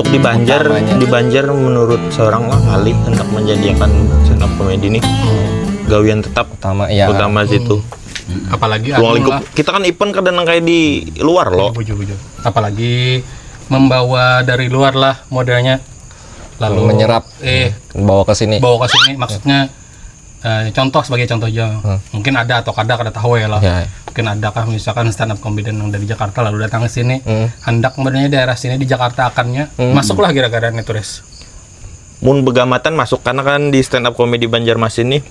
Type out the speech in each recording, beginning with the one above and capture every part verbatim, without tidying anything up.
Di Banjar, di Banjar menurut seorang lah ngalih hendak menjadikan stand up comedy nih gawian tetap utama, ya, utama situ. Apalagi ruang lingkup kita kan event kada nang kayak di luar loh. Bujur, bujur. Apalagi membawa dari luar lah modelnya, lalu menyerap, eh, bawa ke sini, bawa ke sini, maksudnya, eh, contoh, sebagai contoh aja, hmm, mungkin ada atau kada, kada tahu ya lah, ya, mungkin adakah misalkan stand up comedian yang dari Jakarta lalu datang ke sini, hmm, hendak sebenarnya daerah sini di Jakarta akannya, hmm, masuklah gara-gara ini turis. Mun begamatan masuk karena kan di stand up comedy Banjarmasin nih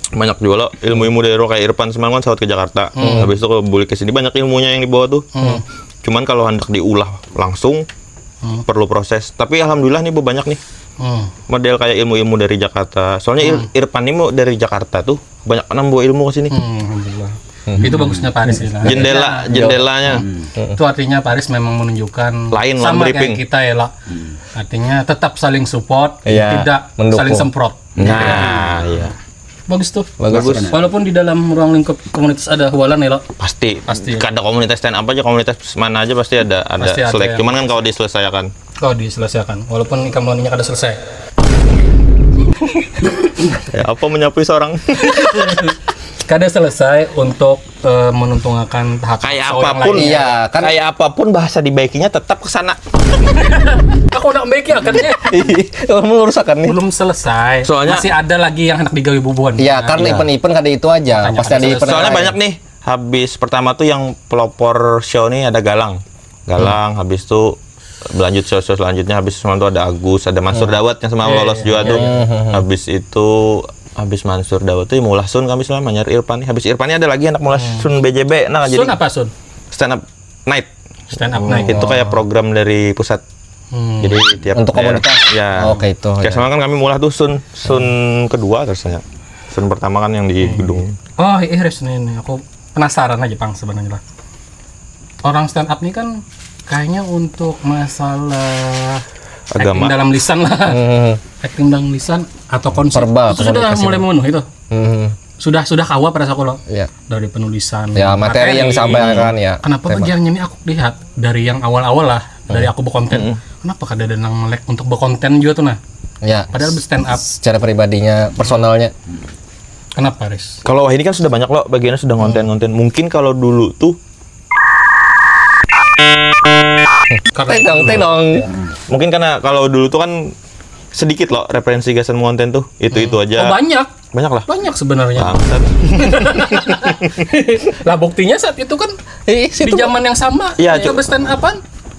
banyak juga loh ilmu-ilmu dari kayak Irfan semalam kan sawat ke Jakarta, hmm, habis itu bulik ke sini banyak ilmunya yang dibawa tuh, hmm, cuman kalau hendak diulah langsung, hmm, perlu proses. Tapi alhamdulillah nih banyak nih, hmm, model kayak ilmu-ilmu dari Jakarta. Soalnya, hmm, Irfan nih mau dari Jakarta tuh banyak nambah ilmu ke sini. Hmm, alhamdulillah. Hmm. Itu bagusnya Paris ya. Jendela, ya, jendelanya. Hmm. Itu artinya Paris memang menunjukkan lain, sama kayak kita ya lah. Hmm. Artinya tetap saling support, iya, tidak mendukung, saling semprot. Nah, iya. Bagus tuh. Bagus. Walaupun di dalam ruang lingkup komunitas ada hualan ya, lo. Pasti. Pasti. Kada komunitas stand up aja, komunitas mana aja pasti ada, ada pasti selek. Ada. Cuman kan kalau diselesaikan. Kalau diselesaikan, walaupun ikam lawannya kada selesai. Ya, apa menyapui seorang? Kada selesai untuk, eh, menuntungakan hak kayak apapun, iya, kan kayak apapun bahasa dibaikinya tetap ke sana. Aku nak baiki akannya. Iya, merusakan nih. Belum selesai. Soalnya masih ada lagi yang hendak digawe bubuan. Iya, karena, iya, event-event kada itu aja. Makanya pasti ada event. Soalnya lain. Banyak nih. Habis pertama tuh yang pelopor show nih ada Galang. Galang, hmm, habis itu berlanjut show-show selanjutnya, habis semalam tuh ada Agus, ada Mansur, hmm, Dawat yang semalam, iya, lolos, iya, juga, iya, tuh, iya, habis itu habis Mansur Dawat tuh ya mulah Sun kami semalam, hanyar Irfan nih. Habis Irfan nih ada lagi anak mulah, hmm, Sun B J B. Nah, jadi Sun apa Sun? Stand up night. Stand up night. Itu kayak program dari pusat. Hmm. Jadi tiap untuk daerah, komunitas. Ya. Oke, itu. Kayak ya. Semalam kan kami mulah tuh Sun, Sun kedua terusnya. Sun pertama kan yang di gedung. Oh, iya, Res, nih, nih, aku penasaran aja, Pang, sebenarnya lah. Orang stand up nih kan kayaknya untuk masalah agama, acting dalam lisan lah. Hmm. Acting dalam lisan atau konsep verbal, itu sudah komunikasi, mulai memenuhi tuh. Hmm. Sudah, sudah kawa pada sekolah. Iya. Dari penulisan, ya, materi, materi yang disampaikan, ya. Kenapa tema, bagiannya ini aku lihat dari yang awal-awal lah, dari, hmm, aku berkonten. Hmm. Kenapa kada ada nang melek untuk berkonten juga tuh, nah? Ya. Padahal stand up. Secara pribadinya, personalnya. Kenapa, Ris? Kalau wah ini kan sudah banyak loh bagiannya sudah ngonten-ngonten. Mungkin kalau dulu tuh tendong, tendong. Mungkin karena kalau dulu tuh kan sedikit loh referensi gasan ngonten tuh. Itu-itu aja. Oh, banyak. Banyak lah. Banyak sebenarnya. Bangsat. Lah, buktinya saat itu kan, eh, di zaman yang sama, ya, coba stand upan.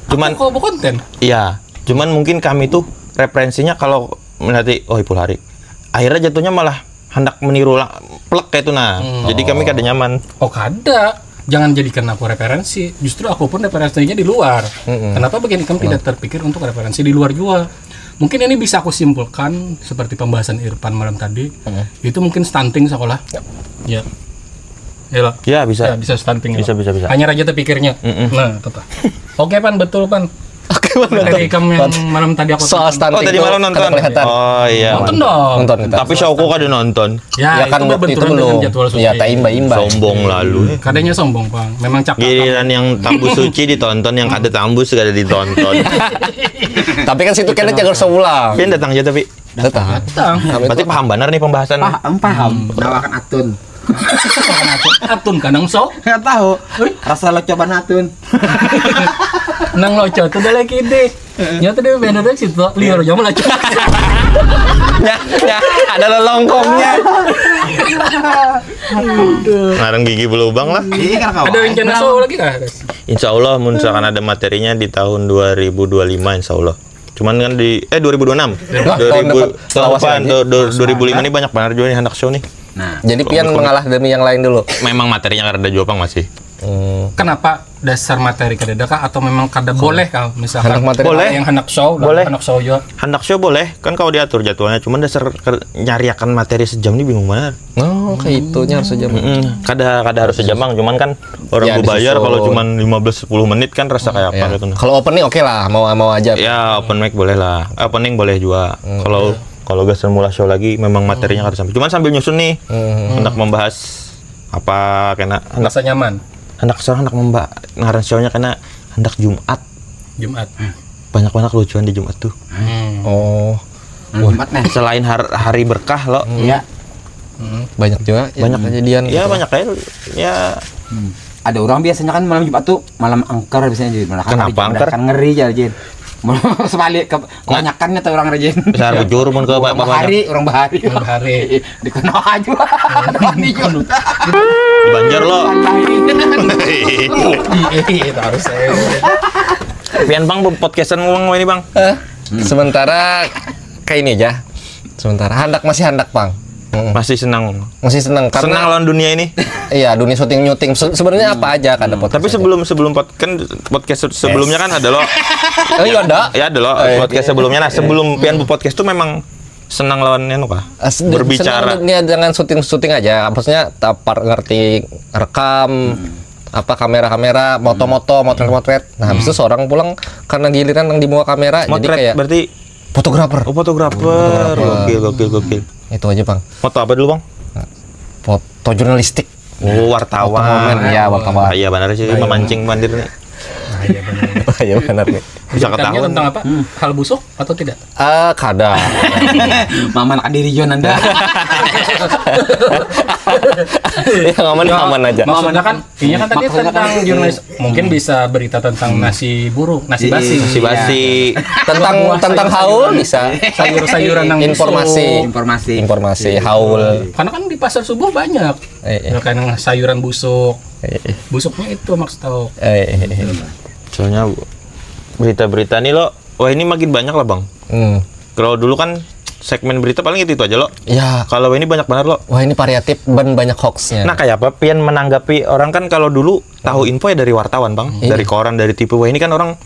Cuman aku kok konten. Iya. Cuman mungkin kami tuh referensinya kalau melihat, oh, Ipul Hari. Akhirnya jatuhnya malah hendak meniru lah, plek kayak itu, nah. Hmm. Jadi kami kada nyaman. Oh, kada. Jangan jadikan aku referensi. Justru aku pun referensinya di luar. Mm-mm. Kenapa bagian ikam tidak terpikir untuk referensi di luar juga? Mungkin ini bisa aku simpulkan seperti pembahasan Irfan malam tadi. Mm-mm. Itu mungkin stunting sekolah. Ya. Ya. Ya lah. Ya, bisa. Ya, bisa stunting. Bisa, ya, bisa, bisa. Hanya aja terpikirnya. Mm-mm. Nah, itu, Pak. Oke, Pan, betul, Pan. Oke, Pan, materi ikam yang malam tadi aku soal stunting. Oh, tadi malam nonton. Oh, iya. Nonton dong. Nonton kita. Tapi show aku kada nonton. Ya, ya, kan, itu waktu itu belum. Ya, tak imba-imba. Sombong lalu. Kadanya sombong, Bang. Memang cakap. Giliran yang tambus suci ditonton, yang kada tambus kada ditonton. Tapi kan situ kena jaga sebelah. Pian datang aja tapi. Datang. Datang. Berarti paham benar nih pembahasan. Paham, paham. Nawakan atun. Atun kanang so? Nggak tahu. Rasa lo coba natun. Nang lo coba tuh lagi deh. Nyata dia bener deh situ liur aja malah. Ya, ya, ada lelongkongnya. Ngarang gigi berlubang lah. Ada rencana show lagi kah? Insya Allah, mun misalkan ada materinya di tahun dua ribu dua puluh lima, insya Allah. Cuman kan di, eh, dua ribu dua puluh enam. Wah, tahun depan, tahun depan, dua ribu lima ini banyak banget juga nih anak show nih. Nah, jadi pian mengalah demi yang lain dulu. Memang materinya kada ada juga, Pang, masih. Hmm. Kenapa dasar materi kada ada kah atau memang kada boleh kah misalkan? Boleh. Yang hendak show, boleh. Hendak show juga. Hendak show boleh, kan kalau diatur jadwalnya. Cuman dasar nyariakan materi sejam ini bingung banget. Oh, kayak itunya harus sejam. Mm-mm. Kada, kada harus sejam, Bang. Cuman kan orang ya, berbayar disusul. Kalau cuman lima belas sepuluh menit kan rasa kayak apa ya, gitu nah. Kalau open nih oke lah, mau, mau aja. Ya, open mic boleh lah. Opening boleh juga. Hmm. Kalau, iya. Kalau gasan mulai show lagi memang materinya kada sampai. Cuman sambil nyusun nih. Hmm. Hendak membahas apa kena hendak rasa nyaman. Hendak seorang hendak memba-, ngaran show-nya kena hendak Jumat. Jumat. Hmm. Banyak-banyak lucuan di Jumat tuh. Oh, Nah, Jumat nih. Selain har- hari berkah lo. Iya. banyak juga ya, Banyak. kejadian Ya gitu. Banyak kayak ya Hmm. Ada orang biasanya kan malam Jumat tuh malam angker biasanya jadi malah Kenapa angker? Kan ngeri aja Jin. Malah sebalik ke kebanyakannya tuh orang rajin. Besar bujur mun ke Orang bapak bahari, orang bahari. Hari. Dikenal aja. Di Jun. Di Banjar lo. Iya, iya, harus saya. Pian bang podcastan ngomong ini bang. Eh, sementara kayak ini aja. Sementara handak masih handak pang. Mm-mm. Masih senang. Masih senang karena Senang lawan dunia ini. Iya, dunia syuting nyuting. Se- sebenarnya apa aja kada podcast Tapi aja. Sebelum sebelum pod- kan podcast sebelumnya kan ada lo. Oh iya ada. Ya ada lo. Eh, Podcast sebelumnya nah sebelum pian bu podcast tuh memang senang lawan anu kah? Eh, se- Berbicara. Senang dunia dengan syuting syuting aja. Maksudnya tapar ngerti rekam apa kamera-kamera, moto-moto, motret-motret. Nah, habis itu seorang pulang karena giliran yang di muka kamera jadi Motret kayak berarti fotografer. Oh fotografer. Gokil gokil gokil. Itu aja, Bang. Moto apa dulu bang? Foto jurnalistik. Oh wartawan. Momen ya, wartawan. Ah, iya benar sih memancing bandir nih. Iya benar nih. Bisa Ceritanya ketahuan. Tentang apa? Hal busuk atau tidak? Eh, kada. Maman kadiri Jon anda. Ya, aman aman aja. Maksudnya kan, ini kan tadi Maksudnya tentang kan- jurnalis. Mungkin bisa berita tentang nasi buruk, nasi basi. Nasi basi. Tentang Buah-buah tentang sayur. Haul bisa. Sayur-sayuran yang Informasi. busuk. Informasi. Informasi haul. Karena kan di pasar subuh banyak. Eh, eh. Ya, kayak sayuran busuk. Eh, eh. Busuknya itu maksud tahu. Eh, eh, eh. Soalnya berita-berita nih lo. Wah ini makin banyak lah bang. Hmm. Kalau dulu kan segmen berita paling itu itu aja lo. Ya, Kalau ini banyak banget lo. wah ini variatif dan banyak hoaxnya. Nah kayak apa pian menanggapi orang kan kalau dulu tahu info ya dari wartawan bang, dari koran, dari T V. Wah ini kan orang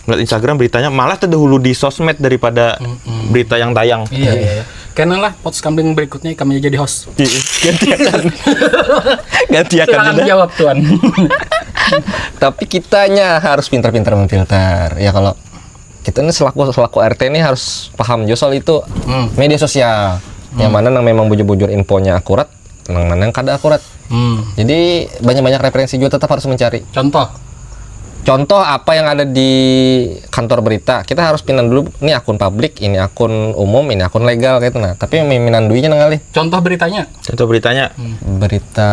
ngeliat Instagram beritanya malah terdahulu di sosmed daripada berita yang tayang. Iya, iya. Karena lah pots kambing berikutnya kami jadi host. Gantiakan. Gantiakan Silakan sudah. Jawab tuan. Tapi kitanya harus pintar-pintar memfilter. Ya kalau kita ini selaku selaku R T ini harus paham juga soal itu Hmm. media sosial. Yang mana yang memang bujur-bujur infonya akurat, yang mana yang kada akurat. Hmm. Jadi banyak-banyak referensi juga tetap harus mencari. Contoh. Contoh apa yang ada di kantor berita, kita harus pindah dulu ini akun publik, ini akun umum, ini akun legal gitu nah. Tapi yang minanduinya nang ngalih. Contoh beritanya. Contoh beritanya. Berita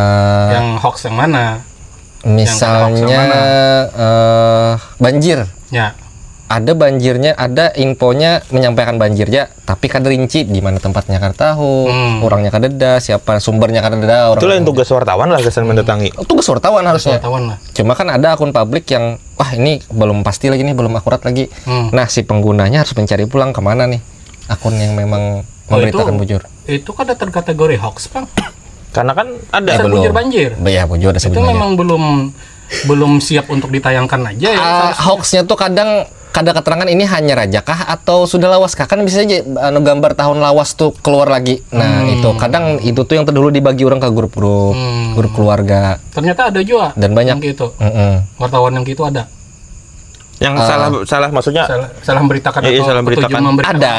Yang hoax yang mana? misalnya eh, banjir. Ya. Ada banjirnya, ada infonya menyampaikan banjir ya, tapi kada rinci di mana tempatnya kada tahu, Hmm. orangnya kada ada, siapa sumbernya kada ada, orang Itulah yang tugas wartawan lah kesan mendatangi. tugas wartawan harusnya. Wartawan lah. Cuma kan ada akun publik yang wah ini belum pasti lagi nih, belum akurat lagi. Hmm. Nah si penggunanya harus mencari pulang kemana nih akun yang memang Oh, itu, memberitakan bujur. Itu kan ada terkategori hoax, Bang. Karena kan ada. Bisa Belum. Bujur banjir. Be- Ya bujur ada Itu sebenarnya. Memang belum belum siap untuk ditayangkan aja ya. Ah, hoaxnya tuh kadang kada keterangan ini hanyar aja kah atau sudah lawas kah, kan bisa aja anu gambar tahun lawas tuh keluar lagi. Nah itu kadang itu tuh yang terdahulu dibagi orang ke grup-grup, Hmm. grup keluarga Ternyata ada juga dan banyak. Yang gitu. Mm-mm. Wartawan yang gitu ada. Yang salah salah maksudnya. Salah, salah memberitakan Iya, iya, atau salah memberitakan. Petunjuk memberitakan. Ada,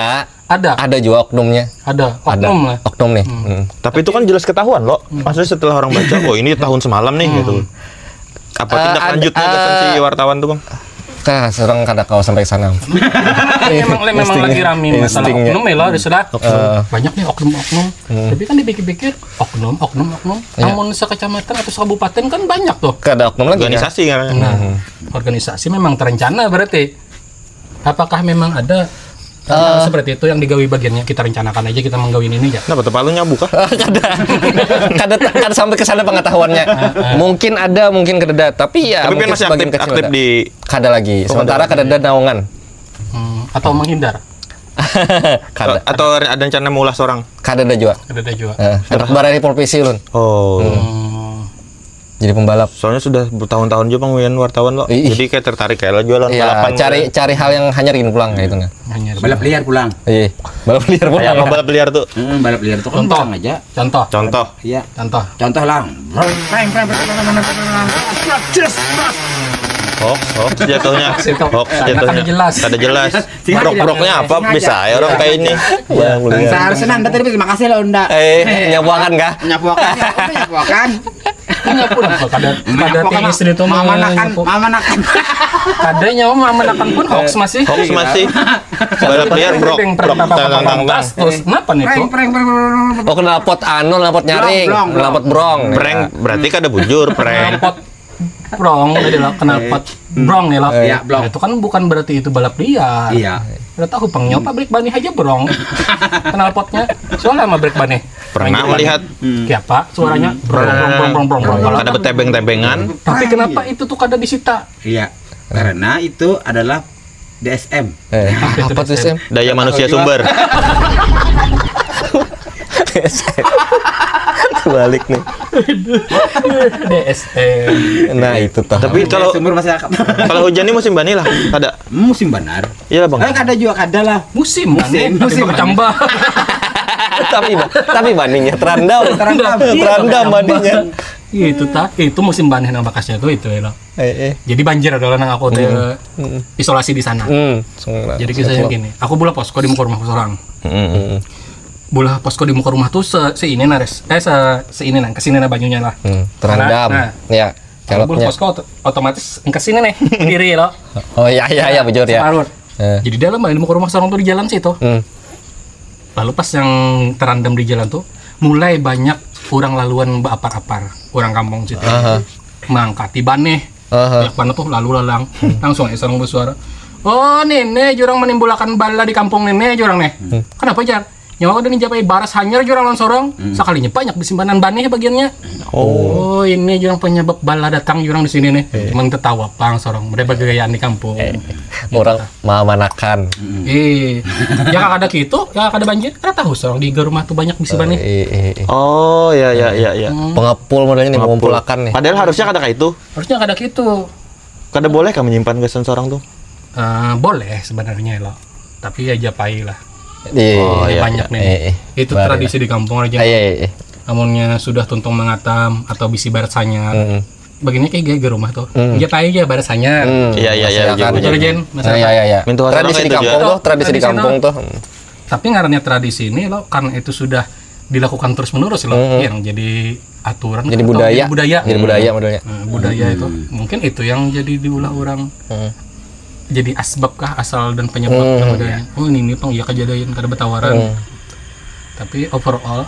Ada. ada juga oknumnya. Ada. Ada Oknum lah. Oknum nih. Mm. Tapi itu kan jelas ketahuan loh. Maksudnya setelah orang baca, oh ini tahun semalam nih gitu. Apa Eh, tindak ad- lanjutnya eh, kesan si wartawan tuh bang? Kah, serang kada kau sampai sana. Memang memang Insting- lagi rame masalah instingnya. Oknum ya lah sudah. Banyak nih oknum-oknum. Tapi kan dipikir-pikir oknum, oknum, oknum. Iya. Namun sekecamatan atau sekabupaten kan banyak tuh. Kada oknum lagi. Ya? Organisasi kan. Nah, organisasi memang terencana berarti. Apakah memang ada hal seperti itu yang digawi bagiannya kita rencanakan aja kita menggawi ini ya? Kenapa tepalu nyabu kah? kada kada kada sampai ke sana pengetahuannya. Mungkin ada, mungkin kada ada, tapi ya Tapi mungkin kan masih sebagian aktif, kecil aktif ada. Di Kada lagi. Sementara kada ada naungan. Hmm, atau menghindar. Kada. Atau ada rencana maulah seorang? Kada ada juga. Ada ada juga. Eh, Handak barari profesi ulun. Oh. Hmm. Jadi pembalap. Soalnya sudah bertahun-tahun juga pengawian wartawan loh. Ih. Jadi kayak tertarik kayak lah jualan Iya, balapan. Cari cari hal yang hanya ingin pulang kayak itu nah. Hanya Balap liar pulang. Iya, balap liar Kayak apa pulang. Balap liar tuh? Hmm, balap liar tuh kan Contoh. Pulang aja. Contoh. Contoh. Iya. Contoh. Contoh lah. Preng, preng, preng, preng, preng, preng, preng. Yes. Hoax, hoax jatuhnya. Situ. Hoax Karena jatuhnya. kada jelas. Kada jelas. Sengaja. Brok-broknya apa Sengaja. Bisa ya orang kayak ini. Seharusnya nanti terima kasih lah Unda. Eh, nyabuakan kah? Nyabuakan ya, udah nyabuakan. Punya pun apa? Kada kada tiis di itu mamanakan mamanakan. Kadanya mamanakan pun hoax masih. Hoax masih. Balap liar brok brok tang tang tang. Terus kenapa nih? Prank prank prank prank. Oh, knalpot anu, knalpot nyaring, knalpot brong. Prank berarti kada bujur, prank. Knalpot brong tadi lah, knalpot brong nih lah. Iya, brong. Nah, itu kan bukan berarti itu balap liar. Iya. Udah tahu pengnya pabrik banih aja brong. Knalpotnya. Soalnya sama brik banih. Pernah melihat. Siapa suaranya? Brong brong brong brong brong brong. Kada betebeng-tebengan. Tapi kenapa itu tuh kada disita? Iya. Karena itu adalah D S M. Eh, apa tuh, Sam? Daya manusia sumber. Balik nih. D S M. Nah, itu tuh. Tapi kalau sumber masih akap. Kalau hujan ini musim banih lah, kada. Musim banar. Iya lah, Bang. Eh, kada juga kada lah. Musim, musim, musim banar. Tambah. Tapi tapi banihnya terandam. Terandam. Terandam banihnya. Iya, itu ta, itu musim banih nang bakasnya tuh itu ya lo. Eh, eh. Jadi banjir adalah nang aku teh isolasi di sana. Hmm, jadi kisahnya gini, aku bula posko di muka rumah seorang. Hmm. Bula posko di muka rumah tuh se, se ini nah res, eh se, se ini nah, ke sini nah banyunya lah. Hmm, terendam. Nah, ya, aku bula posko otomatis ke sini nih, kiri lo. Oh ya ya ya, bujur ya. Separut. Eh. Jadi dalam di muka rumah seorang tuh di jalan situ. Hmm. Lalu pas yang terendam di jalan tuh mulai banyak orang laluan beapar-apar, orang kampung situ. Aha. Mangkati baneh. Aha. Banyak banget tuh lalu lalang. Hmm. Langsung aja seorang bersuara, "Oh, nene jurang menimbulkan bala di kampung nene jurang nih." Hmm. "Kenapa, Jar?" "Nyawa udah dijapai baras hanyar jurang lawan sorong. Hmm. Sakalinya banyak di simpanan baneh bagiannya." Oh. "Oh, ini jurang penyebab bala datang jurang di sini nih." Eh. Cuman ketawa pang sorong, udah bergayaan di kampung. Eh. Orang mamanakan. Eh, ya kada gitu, ya kada banjir, kada tahu seorang di rumah tuh banyak bisi baneh. Eh, eh, eh. Oh, ya ya ya ya. Hmm. Pengepul modelnya nih, mengumpulakan nih. Padahal harusnya kada kayak itu. Harusnya kada gitu. Kada boleh kah menyimpan gasan seorang tuh? Eh, boleh sebenarnya lo. Tapi ya japai lah. Iya. Oh, iya, banyak nih. Eh, eh. Itu tradisi di kampung aja. Iya, iya, iya. Amunnya sudah tuntung mengatam atau bisi barat sanyar. Hmm. Begini kayak gaya rumah tuh. Hmm. Dia paling dia baras hanyar. Hmm. Iya iya iya. Betul, Jen? Iya iya iya. Tradisi di kampung tuh, tradisi di kampung tuh. Tapi ngarannya tradisi ini lo karena itu sudah dilakukan terus menerus lo, yang jadi aturan, jadi budaya. Jadi budaya modelnya. Nah, budaya itu mungkin itu yang jadi diulah orang. Hmm. Jadi asbab kah asal dan penyebab budayanya? Oh, ini pang iya kejadian kada betawaran. Hmm. Tapi overall,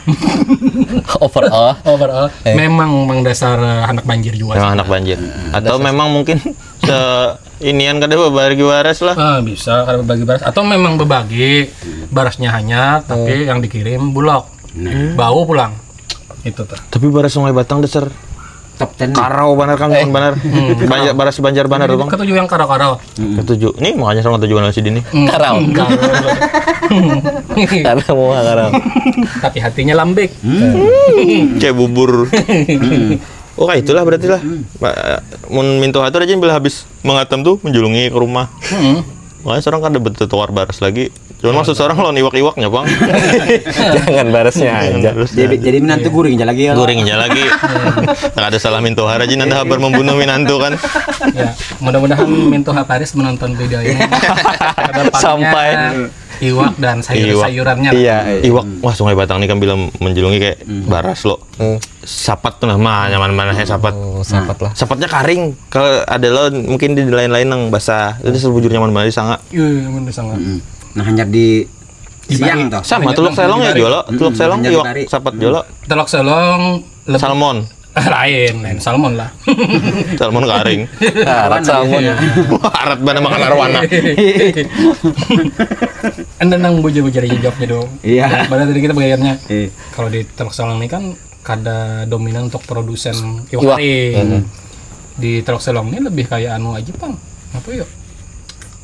overall, overall, eh, memang memang dasar, eh, anak banjir juga. Memang sih. Anak banjir. Hmm. Atau dasar memang mungkin se inian kada berbagi baras lah. Ah, bisa kada berbagi baras. Atau memang berbagi barasnya hanya, tapi yang dikirim bulok. Nah. Bau pulang. Itu tuh. Tapi baras Sungai Batang dasar top ten. Karau banar kan, eh, banar. Hmm. Banyak baras Banjar banar tuh, Bang. Ketujuh yang karau-karau. Ketujuh. Ini makanya sama tujuan si Dini. Hmm. Karau. Karau. Karena mau karau. Tapi hatinya lambek. Hmm. Kayak bubur. Hmm. Oh, kayak itulah berarti lah. Hmm. Mun mintuha tuh rajin bila habis mengatam tuh menjulungi ke rumah. Hmm. Makanya seorang kada betutuar baras lagi. Cuman maksud seorang lawan iwak-iwaknya, Bang. Jangan barasnya aja. Jadi, jadi menantu guring aja lagi ya. Guring aja lagi. Nah, ada salah mintuha rajin ada habar membunuh minantu kan. Ya, mudah-mudahan mintuha Paris menonton video ini. Sampai iwak dan sayur-sayurannya. Iya, iya. Iwak, wah, Sungai Batang nih kan bila menjulungi kayak baras lo. Hmm. Sapat tuh nah, mah nyaman mana ya sapat. Oh, sapat lah. Sapatnya karing. Kalau ada lo mungkin di lain-lain yang basah. Itu sebujur nyaman banget di sanga. Iya, iya, nyaman di sanga. Mm-mm. Nah, hanya di siang toh. Sama Teluk Selong ya jual lo. Teluk Selong iwak sapat jual lo. Teluk Selong lebih salmon. Lain, lain salmon lah. Salmon karing. Harat salmon. Iya. Wah, harat banar makan arwana. Anda nang bujur-bujur aja jawabnya dong. Iya. Padahal tadi kita bagiannya. Iya. Kalau di Teluk Selong ini kan kada dominan untuk produsen iwak. Iwak. Di Teluk Selong ini lebih kayak anu aja pang. Apa yuk?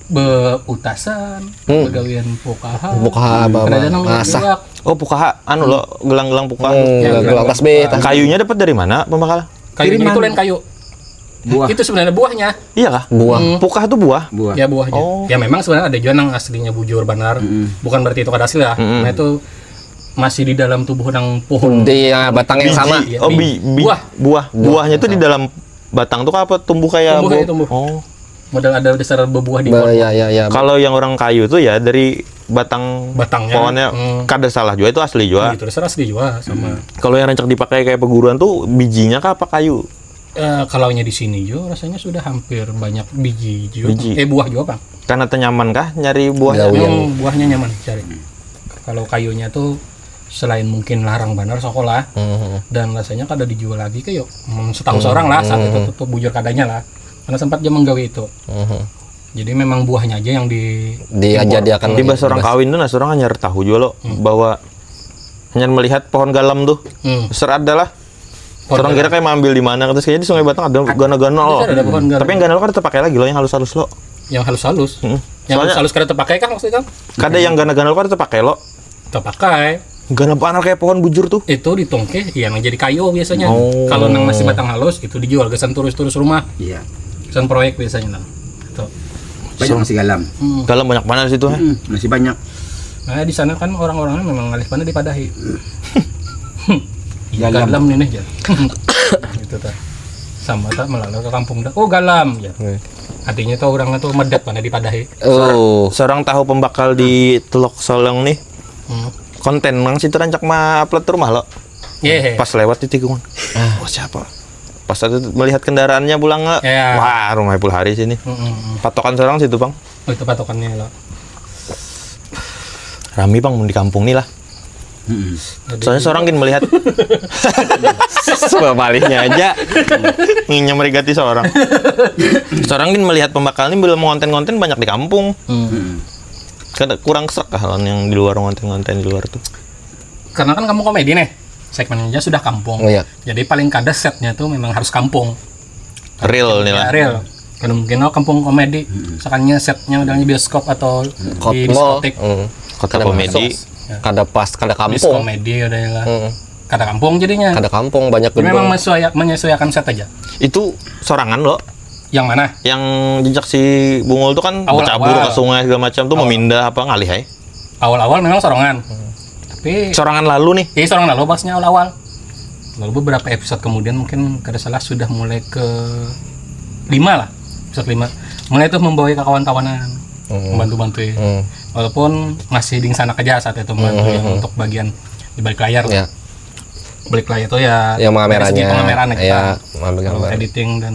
Beutasan, begawian pukaha. Pukaha, kada ada nang ngasah. Iwak. Oh, pukaha, anu lo, gelang-gelang pukaha. Hmm, ya, gelang tasbih. Kayunya dapat dari mana, pembakal? Kayunya itu lain kayu. Buah. Itu sebenarnya buahnya. Iya kah? Buah. Hmm. Pukaha tuh buah? Buah. Ya, buahnya. Oh. Ya, memang sebenarnya ada juga nang aslinya bujur banar. Mm-mm. Bukan berarti itu kada asli lah. Mm-mm. Nah, itu masih di dalam tubuh nang pohon. Di, ya, batang yang sama. Biji, ya, oh, bi-, bi-, buah. Buah. Buahnya tuh di dalam batang tuh apa? Tumbuh kayak tumbuh kayak tumbuh. Oh. Modal ada dasar bebuah di pohon. Ya, ya, ya. Kalau yang orang kayu tuh ya dari batang Batangnya, pohonnya hmm. Kada salah juga, itu asli juga. Itu terus asli juga sama. Kalau yang rancak dipakai kayak peguruan tuh bijinya kah apa kayu? Eh, kalau nya di sini juga rasanya sudah hampir banyak biji juga. Biji. Eh, buah juga, Bang. Karena tenyaman kah nyari buahnya? Gawi. Yang buahnya nyaman cari. Kalau kayunya tuh selain mungkin larang benar sekolah Mhm. dan rasanya kada dijual lagi kayak hmm, setahu seorang lah saat itu tuh, tuh bujur kadanya lah. Karena sempat dia menggawe itu. Mhm. Jadi memang buahnya aja yang di Dijadiakan Di bahasa orang kawin tuh, nah, seorang hanya tahu juga lo bahwa hanya melihat pohon galam tuh. Hmm. Ser ada lah. Pohon Seorang kira kayak ambil di mana, terus kayaknya di Sungai Batang ada gana-gana lo. Ada pohon galam. Tapi yang gana lo kan terpakai lagi lo, yang halus-halus lo. Yang halus-halus. Hmm. Yang Soalnya- halus-halus kada terpakai kan maksudnya kan? Kada yang gana-gana lo kan terpakai lo. Terpakai. Gana banget kayak pohon bujur tuh. Itu ditongkeh, iya, yang jadi kayu biasanya. Oh. Kalau nang masih batang halus itu dijual gasan turus-turus rumah, Iya. gasan proyek biasanya nang. Tuh. Banyak masih galam. Hmm. Galam banyak mana situ, heh? Hmm, masih banyak. Nah, di sana kan orang-orangnya memang ngalih mana dipadahi. Galam. Galam nih nih, jar. Itu tuh. Sama tak melalui ke kampung dah. Oh, galam, ya. Artinya tuh orangnya tuh medat mana dipadahi. Oh, Seorang tahu pembakal di Telok Solong nih. Hmm. Konten nang situ rancak ma upload rumah lo. Iya. Pas lewat di tikungan. Oh, siapa? Pas ada melihat kendaraannya pulang nggak? Iya. Wah, rumah pul hari sini. Mm-mm. Patokan seorang situ, Bang. Oh, itu patokannya lo. Rami, Bang, mun di kampung nih lah. Mm-mm. Soalnya seorang gin melihat. Sebaliknya aja. Nginya merigati seorang. Seorang gin melihat pembakal ini bila mau konten-konten banyak di kampung. Hmm. Mm-mm. Kada kurang serak kah lawan yang di luar, konten-konten di luar tuh. Karena kan kamu komedi nih, segmennya sudah kampung. Oh, iya. Jadi paling kada setnya tuh memang harus kampung. Real nih lah. Ya, real. Kada mungkin oh kampung komedi, misalkannya setnya udah di bioskop atau di Kot mall. diskotik. Hmm. Kota Kada komedi. masuk. Kada pas, kada Bis kampung. Komedi udah lah. Hmm. Kada kampung jadinya. Kada kampung, banyak Jadi memang gedung. menyesuaiak- menyesuaikan set aja. Itu sorangan lo. Yang mana? Yang jejak si Bungul tuh kan Awal-awal. Bercabur ke sungai segala macam tuh, memindah apa ngalih, hai? Awal-awal memang sorangan. Tapi Sorangan lalu nih. Iya, sorangan lalu pasnya awal-awal. Lalu beberapa episode kemudian mungkin kada salah sudah mulai ke lima lah, episode lima. Mulai tuh membawa ke kawan-kawanan, membantu-bantu ya. Hmm. Walaupun masih dingsanak aja saat itu membantu yang untuk bagian di balik layar. Ya. Balik layar tuh ya Yang dari segi mengameranya. pengameran ya kita. Ya, mengambil Kalau gambar. Editing dan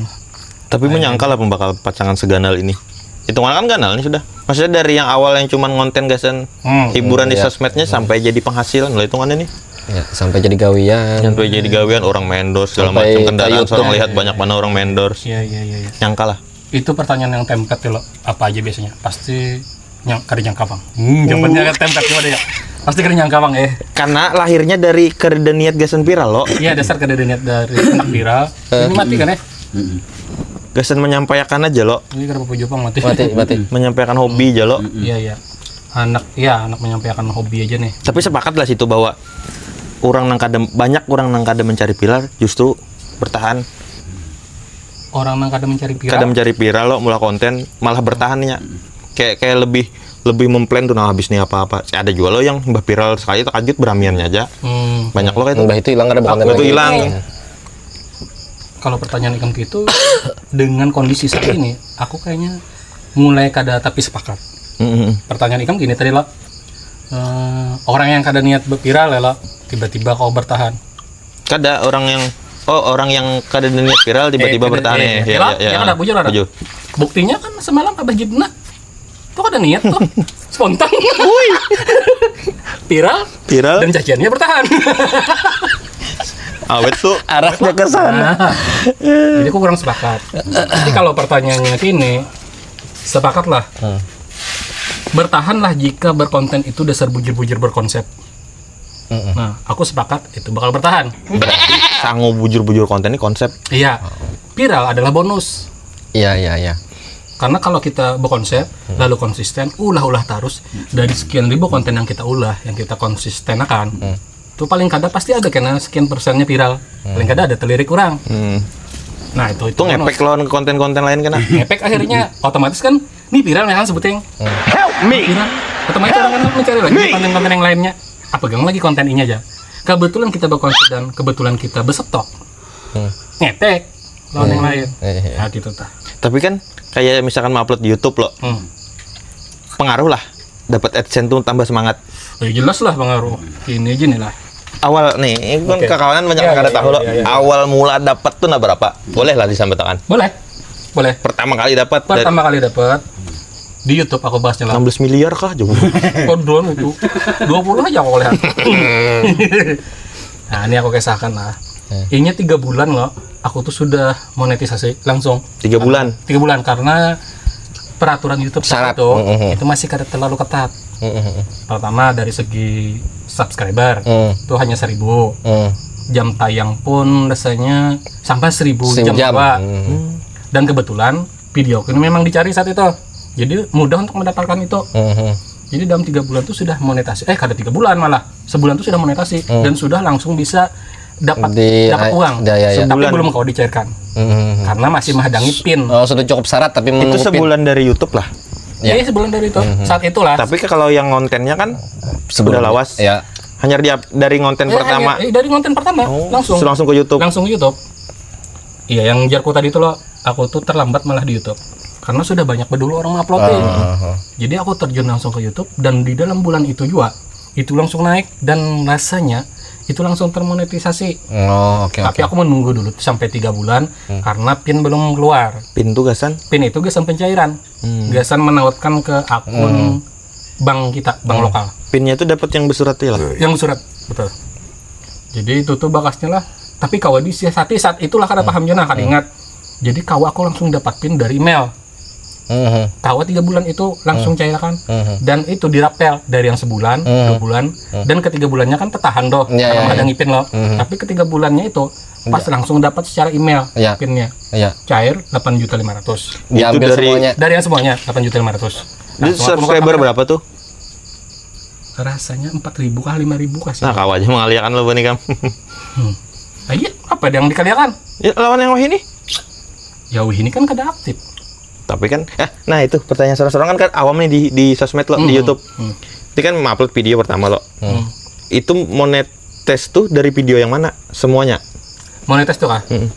Tapi menyangka lah pembakal pacangan seganal ini. Hitungan kan ganal nih sudah. Maksudnya dari yang awal yang cuman ngonten gasan Hmm. hiburan di Iya. Sosmednya sampai jadi penghasilan lo hitungannya nih. Ya, sampai jadi gawian. Sampai jadi gawian, orang endorse segala Sampai macam, ke kendaraan YouTube. Seorang lihat banyak mana orang endorse. Iya, iya, iya, iya. Nyangka lah. Itu pertanyaan yang template lo. Apa aja biasanya? Pasti yang kada nyangka, Bang. Hmm, jawabannya kan template gimana ya? Pasti kada nyangka, Bang, eh. Karena lahirnya dari kada niat gasan viral lo. Iya, dasar kada niat dari anak viral. Ini mati kan, eh? Mm-mm. Gasan menyampaikan aja lo. Ini kada apa-apa juga, Bang, mati. Mati, mati. Menyampaikan hobi aja lo. Iya, iya. Anak, ya, anak menyampaikan hobi aja nih. Tapi sepakat lah situ bahwa orang nang kada, banyak orang nang kada mencari viral justru bertahan. Orang nang kada mencari viral. Kada mencari viral lo, mula konten malah bertahannya. Kayak kayak lebih lebih memplan tuh, nah, habis nih apa-apa. Ada juga lo yang mbah viral sekali terkajut beramiannya aja. Hmm. Banyak lo kayak itu. Mbah itu hilang, kada bakal Mbah itu lagi. Hilang. Kalau pertanyaan ikam gitu, dengan kondisi saat ini, aku kayaknya mulai kada tapi sepakat. Mm-mm. Pertanyaan ikam gini tadi lo, eh, orang yang kada niat berviral ya lo, tiba-tiba kau bertahan. Kada orang yang, oh, orang yang kada niat viral tiba-tiba Eh, bertahan eh, ya. viral, ya, kada bujur, ada. Bujur. Buktinya kan semalam Abah Jibna tuh kada niat tuh, spontan. Viral Viral. Dan caciannya bertahan. Awet tuh. Arahnya ke sana. Nah, jadi aku kurang sepakat. Jadi kalau pertanyaannya gini, sepakat lah. Bertahanlah jika berkonten itu dasar bujur-bujur berkonsep. Nah, aku sepakat itu bakal bertahan. Sanggup bujur-bujur konten ini konsep. Iya, viral adalah bonus. Iya, iya, iya. Karena kalau kita berkonsep, lalu konsisten, ulah-ulah terus, dari sekian ribu konten yang kita ulah, yang kita konsistenakan, itu paling kada pasti ada kena sekian persennya viral. Paling kada ada telirik orang. Hmm. Nah, itu Itu ngepek lawan konten-konten lain kena. Ngepek akhirnya otomatis kan, nih viral ya kan sebuting. Help me. Viral. Otomatis orang kan mencari lagi konten-konten yang lainnya. Apa gang lagi konten ini aja. Kebetulan kita berkonsep dan kebetulan kita bersetok. Ngepek lawan yang lain. Iya, iya. Nah, gitu tah. Tapi kan kayak misalkan mau upload di YouTube lo, Hmm. pengaruh lah. dapat AdSense tuh tambah semangat? Ya jelas lah pengaruh. Ini aja nih lah. Awal nih, ini kan Oke. Kakawanan banyak Iya, yang kada iya, tahu iya, loh. Iya, iya. Awal mula dapat tuh nah berapa? Boleh lah disampaikan. Boleh. Boleh. Pertama kali dapat dari Pertama kali dapat di YouTube aku bahasnya lah. Enam belas miliar kah, coba? Kodon itu. Dua puluh aja aku lihat. Nah, ini aku kisahkan lah. Ini tiga bulan loh, aku tuh sudah monetisasi langsung. Tiga bulan. Tiga bulan karena peraturan YouTube Syarat. itu Mm-mm. itu masih kada terlalu ketat. Mm-mm. Pertama dari segi subscriber Hmm. itu hanya seribu. Hmm. Jam tayang pun rasanya sampai seribu Seribu jam, jam. Dua. Hmm. Dan kebetulan video ini memang dicari saat itu. Jadi mudah untuk mendapatkan itu. Hmm. Jadi dalam tiga bulan tuh sudah monetasi. Eh, kada tiga bulan malah. Sebulan tuh sudah monetasi Hmm. dan sudah langsung bisa dapat Di- dapat uang. ya, ya, ya. Tapi Sebulan. Belum kau dicarikan. Hmm. Karena masih menghadangi pin. Oh, sudah cukup syarat tapi Itu menunggu pin. Sebulan dari YouTube lah. Ya. Iya, sebulan dari itu. Saat itulah. Tapi kalau yang kontennya kan Sebelum- udah lawas. Ya. Hanya di, dari konten Eh, pertama. hanya- eh, dari konten pertama Oh, langsung. Langsung ke YouTube. Langsung ke YouTube. Iya, yang jarku tadi tuh loh, aku tuh terlambat malah di YouTube. Karena sudah banyak bedulu orang upload. Ah. Jadi aku terjun langsung ke YouTube dan di dalam bulan itu juga itu langsung naik dan rasanya itu langsung termonetisasi. Oh, oke Tapi oke. Aku menunggu dulu tuh sampai tiga bulan karena pin belum keluar. Pin tuh gasan. Pin itu gasan pencairan. Gasan menautkan ke akun bank kita, bank lokal. Pinnya tuh dapat yang bersurat ya lah. Yang surat, betul. Jadi itu tuh bakasnya lah. Tapi kawa disiasati saat itulah kada paham jua nah, kada ingat. Jadi kawa aku langsung dapat pin dari email. Mhm. Kawa tiga bulan itu langsung cair kan. Mhm. Dan itu dirapel dari yang sebulan, Hmm. dua bulan, dan ketiga bulannya kan tertahan doh Ya, karena ya, ya. Menghadang ipin loh. Hmm. Tapi ketiga bulannya itu pas Ya. Langsung dapat secara email Ya. pinnya. Ya. Cair delapan juta lima ratus. Diambil dari- semuanya. Dari yang semuanya delapan juta lima ratus. Jadi subscriber berapa tuh? Rasanya empat ribu kah lima ribu kah sih? Nah, kawa aja mengaliakan lo bani kam. Ayo, apa yang dikaliakan? Ya, lawan yang wah ini. Ya wih ini kan kada aktif. Tapi kan, eh, nah itu pertanyaan seorang-seorang kan, kan awam nih di, di sosmed lo, di Hmm. YouTube. Hmm. Ini kan mengupload video pertama lo. Hmm. Itu monetes tuh dari video yang mana? Semuanya. Monetes tuh kah? Mm-mm.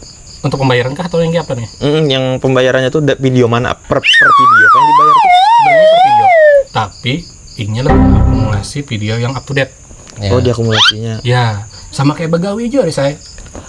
Untuk pembayaran kah atau yang kayak apa nih? Mm-mm, yang pembayarannya tuh da- video mana per, per video kan dibayar tuh? Sebenarnya per video. Tapi inya lebih mengakumulasi video yang up to date. Ya. Oh, diakumulasinya. Ya, sama kayak begawi aja hari saya.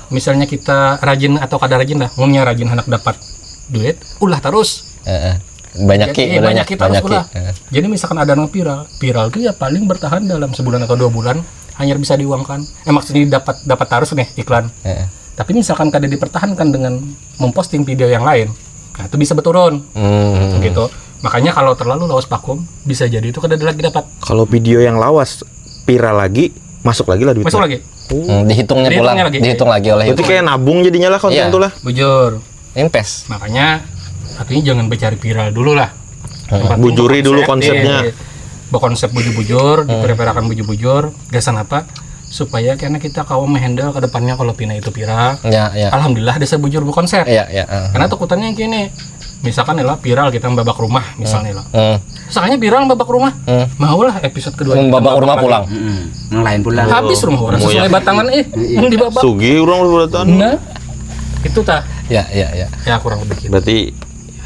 Misalnya kita rajin atau kada rajin lah, munnya rajin hendak dapat duit, ulah terus. Heeh. Banyak ki, Jadi, banyak kita harus banyak ki. ulah. Heeh. Jadi misalkan ada yang viral, viral tuh ya paling bertahan dalam sebulan atau dua bulan, hanya bisa diuangkan. Eh, maksudnya dapat dapat terus nih iklan. Heeh. Tapi misalkan kada dipertahankan dengan memposting video yang lain, nah itu bisa berturun. Hmm. Gitu. Makanya kalau terlalu lawas vakum, bisa jadi itu kada ada lagi dapat. Kalau video yang lawas viral lagi, masuk lagi lah duitnya. Masuk lagi. Hmm, dihitungnya Dihitungnya pulang, lagi. Dihitung lagi oleh Berarti itu. Kayak nabung jadinya lah konten Iya. Tuh lah. Bujur. Invest. Makanya artinya jangan bercari viral dulu lah. Yang penting Bujuri dulu berkonsep, konsepnya. Iya. Berkonsep bujur-bujur, diperperakan bujur-bujur, gasan apa? Supaya karena kita kawa menghandle ke depannya kalau pina itu viral. Ya, ya. Alhamdulillah desa bujur berkonsep. Ya, ya. Heeh. Karena takutannya gini, misalkan lah viral kita babak rumah misalnya lah. Hmm. Misalnya viral babak rumah, Hmm. maulah episode kedua Hmm, kita babak rumah lagi. pulang. Mm-mm. Yang lain pulang. Habis rumah orang Oh, sesuai iya. Batangan eh, yang di babak. Sugi orang beratan. Nah, itu tah. Ya, ya, ya. Ya kurang lebih gitu. Berarti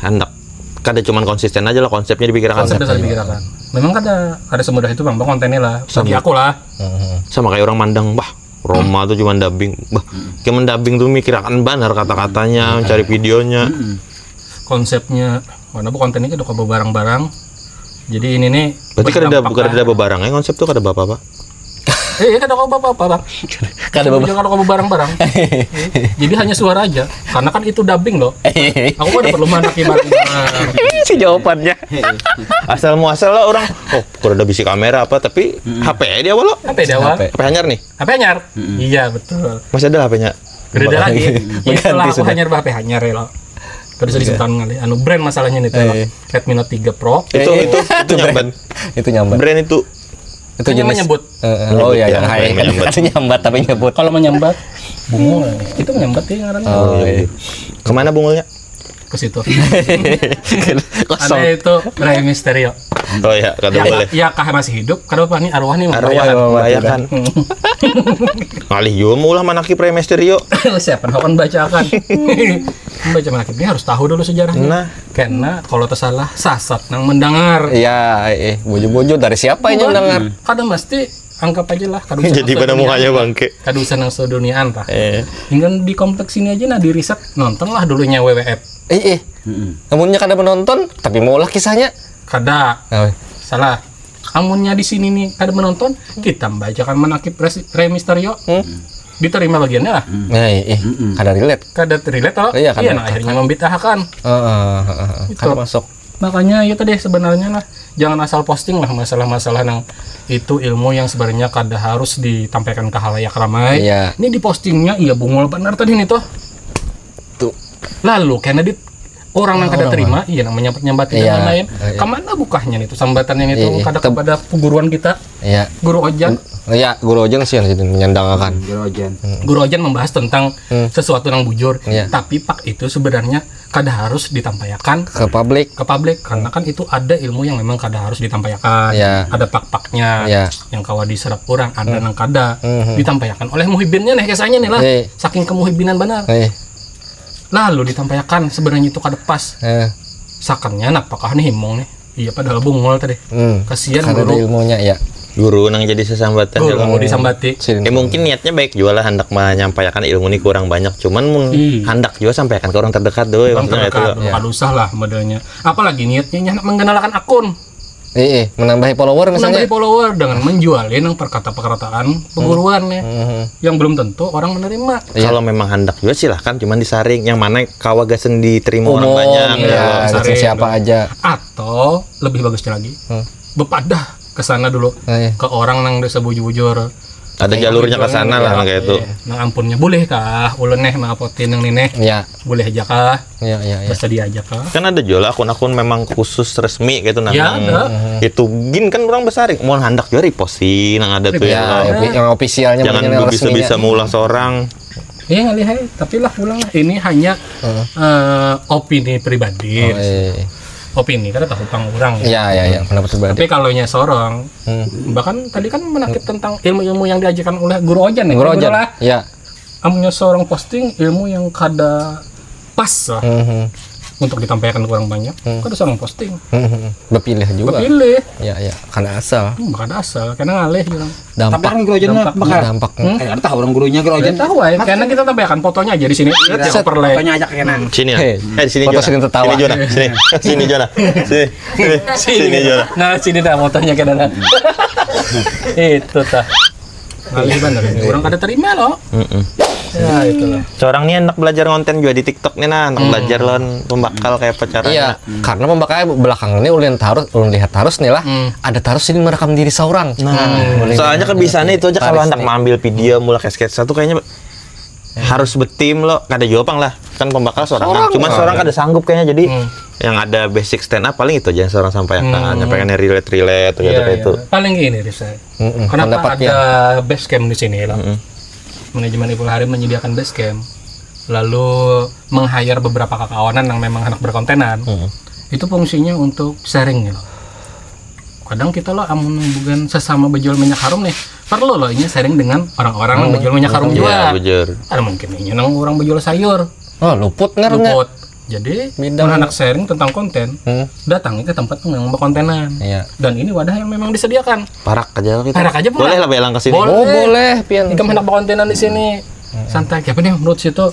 hendak kada cuman konsisten aja lah konsepnya dipikirkan. Konsep dasar dipikirkan. Memang kada kada semudah itu bang, bang kontennya lah. Bagi aku lah. Heeh. Sama kayak orang mandang, bah, Roma tuh cuman dubbing. Bah, kayak mendubbing tuh mikirakan banar kata-katanya, cari videonya. Konsepnya, mana bu kontennya kada kawa barang-barang. Jadi ini nih. Berarti kada ada berdampak kada ada lah. Babarang ya konsep tuh kada apa-apa. Eh, iya, kada kawa apa-apa bang. Kada apa-apa. Jangan kawa barang-barang. Jadi hanya suara aja. Karena kan itu dubbing loh. Aku kada perlu manaki barang-barang. Si jawabannya. Asal muasal lah orang. Oh, kada ada bisi kamera apa tapi H P dia awal lo. Apa ya Dawa? Apa? H P hanyar nih. Apa anyar? Iya betul. Masih ada H P-nya. Beda lagi. Ya, Berganti itulah aku sudah. Hanyar bah H P hanyar ya lo. Terus disebutan kali. Anu brand masalahnya nih tuh. Eh. Redmi Note tiga Pro. Itu Eh, itu itu nyamban. Itu nyamban. Brand itu. Itu Hanya jenis. Menyebut. Heeh. Oh iya, Menyebut, yang ya, hai. menyebut. Itu nyambat tapi nyebut. Kalau menyambat bungul. Itu menyambat ya ngarannya. Oh iya. Kemana bungulnya? Ke situ. Kosong. Ada itu Rey Mysterio. Oh ya, kada Ya, boleh. Ya kah masih hidup, kada apa nih arwah nih Arwah membahayakan. Membahayakan. Ngalih jua maulah manakip Rey Mysterio. Siapa yang akan baca akan? Membaca manakib ini harus tahu dulu sejarahnya. Nah. Karena kalau tersalah sasat nang mendengar. Iya, eh, bujur-bujur dari siapa ini mendengar? Kada mesti anggap aja lah kada usah Jadi nang pada sedunia. Mukanya bangke. Kada usah nang seduniaan tah. Eh. Hingga di kompleks ini aja nah di riset nonton lah dulunya W W F. Eh, eh. Namunnya kada menonton, tapi maulah kisahnya. Kada. Oh. Salah. Amunnya di sini nih kada menonton, kita membacakan manakib Rey Mysterio. Diterima bagiannya lah. Nah, eh, eh. Kada relate. Kada relate toh? Iya, kada Iya, nah, akhirnya membid'ahkan. Heeh, heeh, heeh. Kada Itu. Masuk. Makanya ya tadi sebenarnya lah jangan asal posting lah masalah-masalah nang itu ilmu yang sebenarnya kada harus ditampaikan ke halayak ramai. Iya. Ini dipostingnya iya bungul benar tadi nih toh. Tuh. Lalu karena di orang yang kada terima iya nang menyambat nyambat Iya. dan lain-lain. Iya. Kemana bukahnya nih tuh sambatannya nih tuh Iya, kada tem- kepada guruan kita Iya. Guru Ojan. Iya, Guru Ojan sih yang situ menyandangakan. Guru Ojan. Guru Ojan membahas tentang Hmm. sesuatu yang bujur, Iya. tapi pak itu sebenarnya kada harus ditampaikan Ke publik. ke publik karena kan itu ada ilmu yang memang kada harus ditampaikan, Iya. ada pak-paknya Iya. yang kawa diserap orang, ada nang kada Mhm. ditampaikan oleh muhibinnya nih kisahnya nih lah, Iya. Saking kemuhibinan benar, Eh, lalu ditampaikan sebenarnya itu kada pas, eh. Sakannya napakah nih himung nih, iya padahal bungul tadi, Hmm. Kasihan Karena ada guru. Ilmunya ya. Guru nang jadi sesambatnya. Guru mau disambati. Sini. Ya mungkin niatnya baik juga lah hendak menyampaikan ilmu ini kurang banyak, cuman mun Iya. hendak juga sampaikan ke orang terdekat dulu ya, Orang maksudnya itu. terdekat, kada usah lah modelnya. Apalagi niatnya nyak mengenalkan akun, Eh, eh, menambahi follower misalnya. menambahi follower dengan menjualin yang perkata-perkataan peguruan nih, Mhm. yang belum tentu orang menerima. Iya. Kalau memang hendak juga silahkan, cuman disaring yang mana kawa gasan diterima orang Umum, banyak. ya, Iya, saring siapa dong. Aja. Atau lebih bagusnya lagi, Hmm. bepadah ke sana dulu, Nah, iya. ke orang nang desa bujur-bujur. Ada jalurnya ke sana lah, kayak itu. Iya. Nang ampunnya boleh kah ulun nih maapotin nang ini nih? Ya. Boleh aja kah? Ya, ya, ya. Bersedia aja kah? Kan ada juga lah akun-akun memang khusus resmi gitu nah. Ya, Nang ada. Itu gin kan orang besar. Mau hendak juga reposting nang ada tuh Ya, ya. opi- yang ofisialnya Jangan bukan yang bisa-bisa resminya. maulah seorang. Iya ngalih hai, tapi lah pulang lah. Ini hanya eh, opini pribadi. Oh, eh. Opini kada tahu pang orang. Ya, ya, ya, pendapat pribadi. Tapi kalau nya seorang, Hmm. bahkan tadi kan menakib tentang ilmu-ilmu yang diajarkan oleh guru Ojan nih. Guru Ojan. Lah, Ya. amunnya seorang posting ilmu yang kada pas lah Mhm. untuk ditampaikan ke orang banyak, kada seorang posting. Mhm. Berpilih juga. Pilih, Ya, ya, karena asal. hmm, kada asal, karena ngalih bilang. Tapi Dampak. kan guru Ojan mah bakal. Dampak. Eh, ada tahu orang gurunya guru Ojan. Tahu ya, karena kita tampaikan fotonya aja di sini. Lihat ya, overlay. Fotonya aja kena. Sini ya. Hei, Eh, di sini foto Jona. sini tertawa. Sini Jona. Sini. Sini Jona. Sini. Sini. Sini Jona. Nah, sini dah fotonya kena dah. Itu tah. Ngalih bener ini. Orang kada terima loh. Mm-mm. Ya, itulah. Seorang nih anak belajar konten juga di TikTok nih nah, anak belajar lawan pembakal kayak apa caranya. Iya, karena pembakal belakang ini ulun harus ulun lihat harus nih lah. Hmm. Ada harus ini merekam diri seorang. Nah, soalnya kebiasaannya itu aja kalau Taris hendak nih. Mengambil video mula sketsa tuh kayaknya harus betim lo, kada jua pang lah. Kan pembakal seorang. Seorang Cuman lah. Seorang kada sanggup kayaknya, jadi Hmm. yang ada basic stand up paling itu aja yang seorang sampaikan, Hmm. nyampaikannya relate-relate gitu Iya, kayak iya. itu. Paling gini Risa. Mm-mm, Kenapa pendapatnya. Ada base camp di sini loh? Mm-mm. Manajemen Ipul Hari menyediakan base camp, lalu meng-hire beberapa kakawanan yang memang anak berkontenan. Mm-mm. Itu fungsinya untuk sharing gitu. Kadang kita loh amun bukan sesama bejual minyak harum nih, perlu loh ini sharing dengan orang-orang yang bejual minyak harum Iya, juga. Bujur. Ada mungkin ini nang orang bejual sayur, Oh, luput ngarannya. luput. Jadi, Bidang. mun anak sharing tentang konten, Hmm. datangi ke tempat yang berkontenan. Iya. Dan ini wadah yang memang disediakan. Parak aja kita. Parak aja pulang. Boleh lah belang ke sini. Boleh. Oh, boleh, pian. Ikam hendak berkontenan di sini. Santai, siapa nih menurut situ?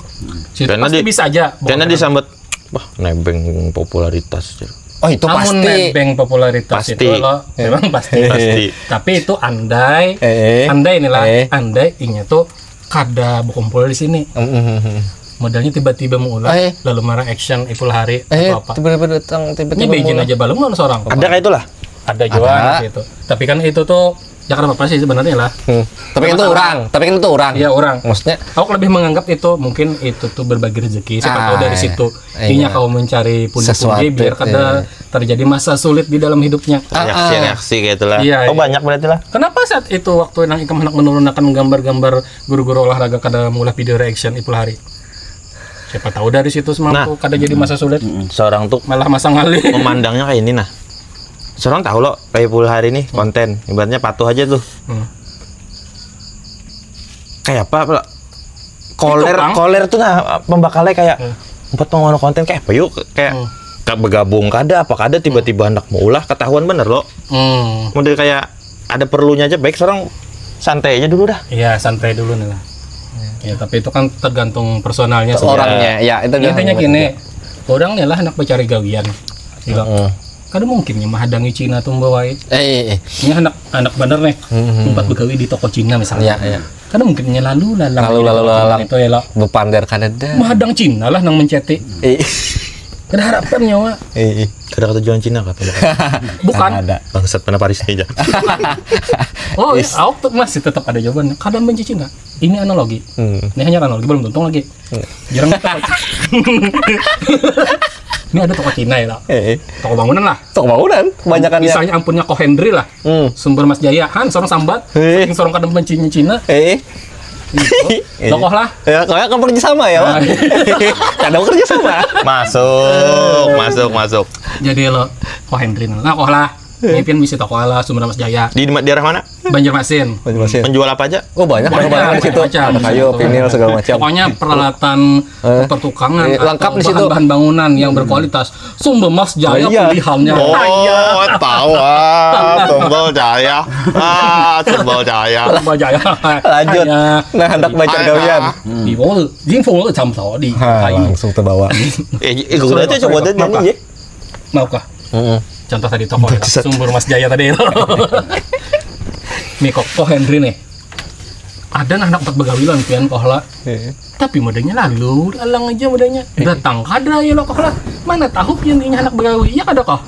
Situ Karena pasti di- bisa aja. Karena disambat, wah, nebeng popularitas. Oh, itu Amun pasti. Nebeng popularitas Pasti. Itu loh, memang pasti. Pasti. Tapi itu andai, Eh, andai inilah, eh. Andai inya tuh kada berkumpul di sini. Mm-mm. Modelnya tiba-tiba mengulah, Eh. lalu marah action Ipul Hari Eh, atau apa. Tiba-tiba datang, tiba-tiba Ini bejin mulai. Aja balum lawan seorang. Ada kayak itulah. Ada juga Ada. Gitu. Tapi kan itu tuh ya kada apa-apa sih sebenarnya lah. Hmm. Tapi kan itu orang, tapi kan itu orang. Iya, orang. Maksudnya Aku lebih menganggap itu mungkin itu tuh berbagi rezeki. Siapa Ah, tahu dari iya. Situ Iya. Inya kau mencari pundi-pundi Sesuatu, biar kada iya. Terjadi masa sulit di dalam hidupnya. Reaksi-reaksi kayak itulah. Iya, Oh, iya. Banyak berarti lah. Kenapa saat itu waktu nang ikam hendak menurunkan gambar-gambar guru-guru olahraga kada mulai video reaction Ipul Hari? Siapa tahu dari situ semampu Nah. Kada jadi masa sulit. Seorang tuh Malah masa ngalih. Memandangnya kayak ini nah. Seorang tahu lo, kayak puluh hari nih konten, ibaratnya patuh aja tuh. Hmm. Kayak apa? Koler, Itu, Bang. Koler tuh nah pembakalnya kayak Hmm. empat pengguna konten kayak apa yuk? Kayak Hmm. kayak bergabung kada apa kada tiba-tiba hendak mau ulah ketahuan bener lo. Hmm. Model kayak ada perlunya aja baik seorang santai aja dulu dah. Ya, santai dulu nih lah. Ya, tapi itu kan tergantung personalnya sih. Orangnya, ya, itu dia. Intinya gini, orang nih lah hendak mencari gawian. Gitu. Heeh. Kada mungkin nya menghadangi Cina tuh bawa wae. Eh, eh, eh. Ini anak anak bener nih, tempat begawi di toko Cina misalnya. Ya, ya. Kada mungkin nya lalu lalang. Lalu, Di lalu, toko Cina lalang. Itu ya lo. Bepander kada ada. Menghadang Cina lah nang menceti. Eh, Kada harapan nyawa. eh, eh. Kada ketujuan Cina kah? Bukan. Ada. Bangsat pernah Paris aja. Oh, ya, awak tuh masih tetap ada jawabannya. Kada benci Cina. Ini analogi. Hmm. Ini hanya analogi, belum tuntung lagi. Jarang kita. Ini ada toko Cina ya, lo. Eh, eh. Toko bangunan lah. Toko bangunan kebanyakannya. Misalnya ampunnya Ko Hendri lah. Hmm. Sumber Mas Jaya, han seorang sambat, Eh. saking seorang kada benci Cina. Eh. Tokoh lah. Ya, kalau kan pergi sama ya, Pak. Kadang kerja sama. Masuk, masuk, masuk. Jadi lo Ko Hendri nah. Nah, koh lah. Mimpin bisi toko lah Sumber Mas Jaya. Di di- daerah mana? Banjarmasin. Banjarmasin. Menjual apa aja? Oh, banyak barang-barang di situ. Macam. Ada kayu, vinil, segala macam. Pokoknya peralatan Eh. pertukangan Eh, lengkap atau di situ. bahan-bangunan yang berkualitas. Sumber Mas Jaya Oh, iya. Pilihannya. Oh, tahu ah, Sumber Jaya. Ah, Sumber Jaya. Sumber Jaya. Lanjut. Hanya Nah, hendak baca Ah, gawian. Di Wall, Jin Wall jam tadi. Ha, Hai. Langsung terbawa. Eh, eh, gue aja coba aja Kenapa? nyanyi. Mau kah? Heeh. Contoh tadi tokoh ya, Sumber Mas Jaya tadi. Nih kok, Ko Hendri nih. Ada nah anak buat begawi lawan pian koh lah. Tapi modenya lalu, alang aja modenya. Datang kada ya lo koh lah. Mana tahu pian ini anak begawi, ya kada koh.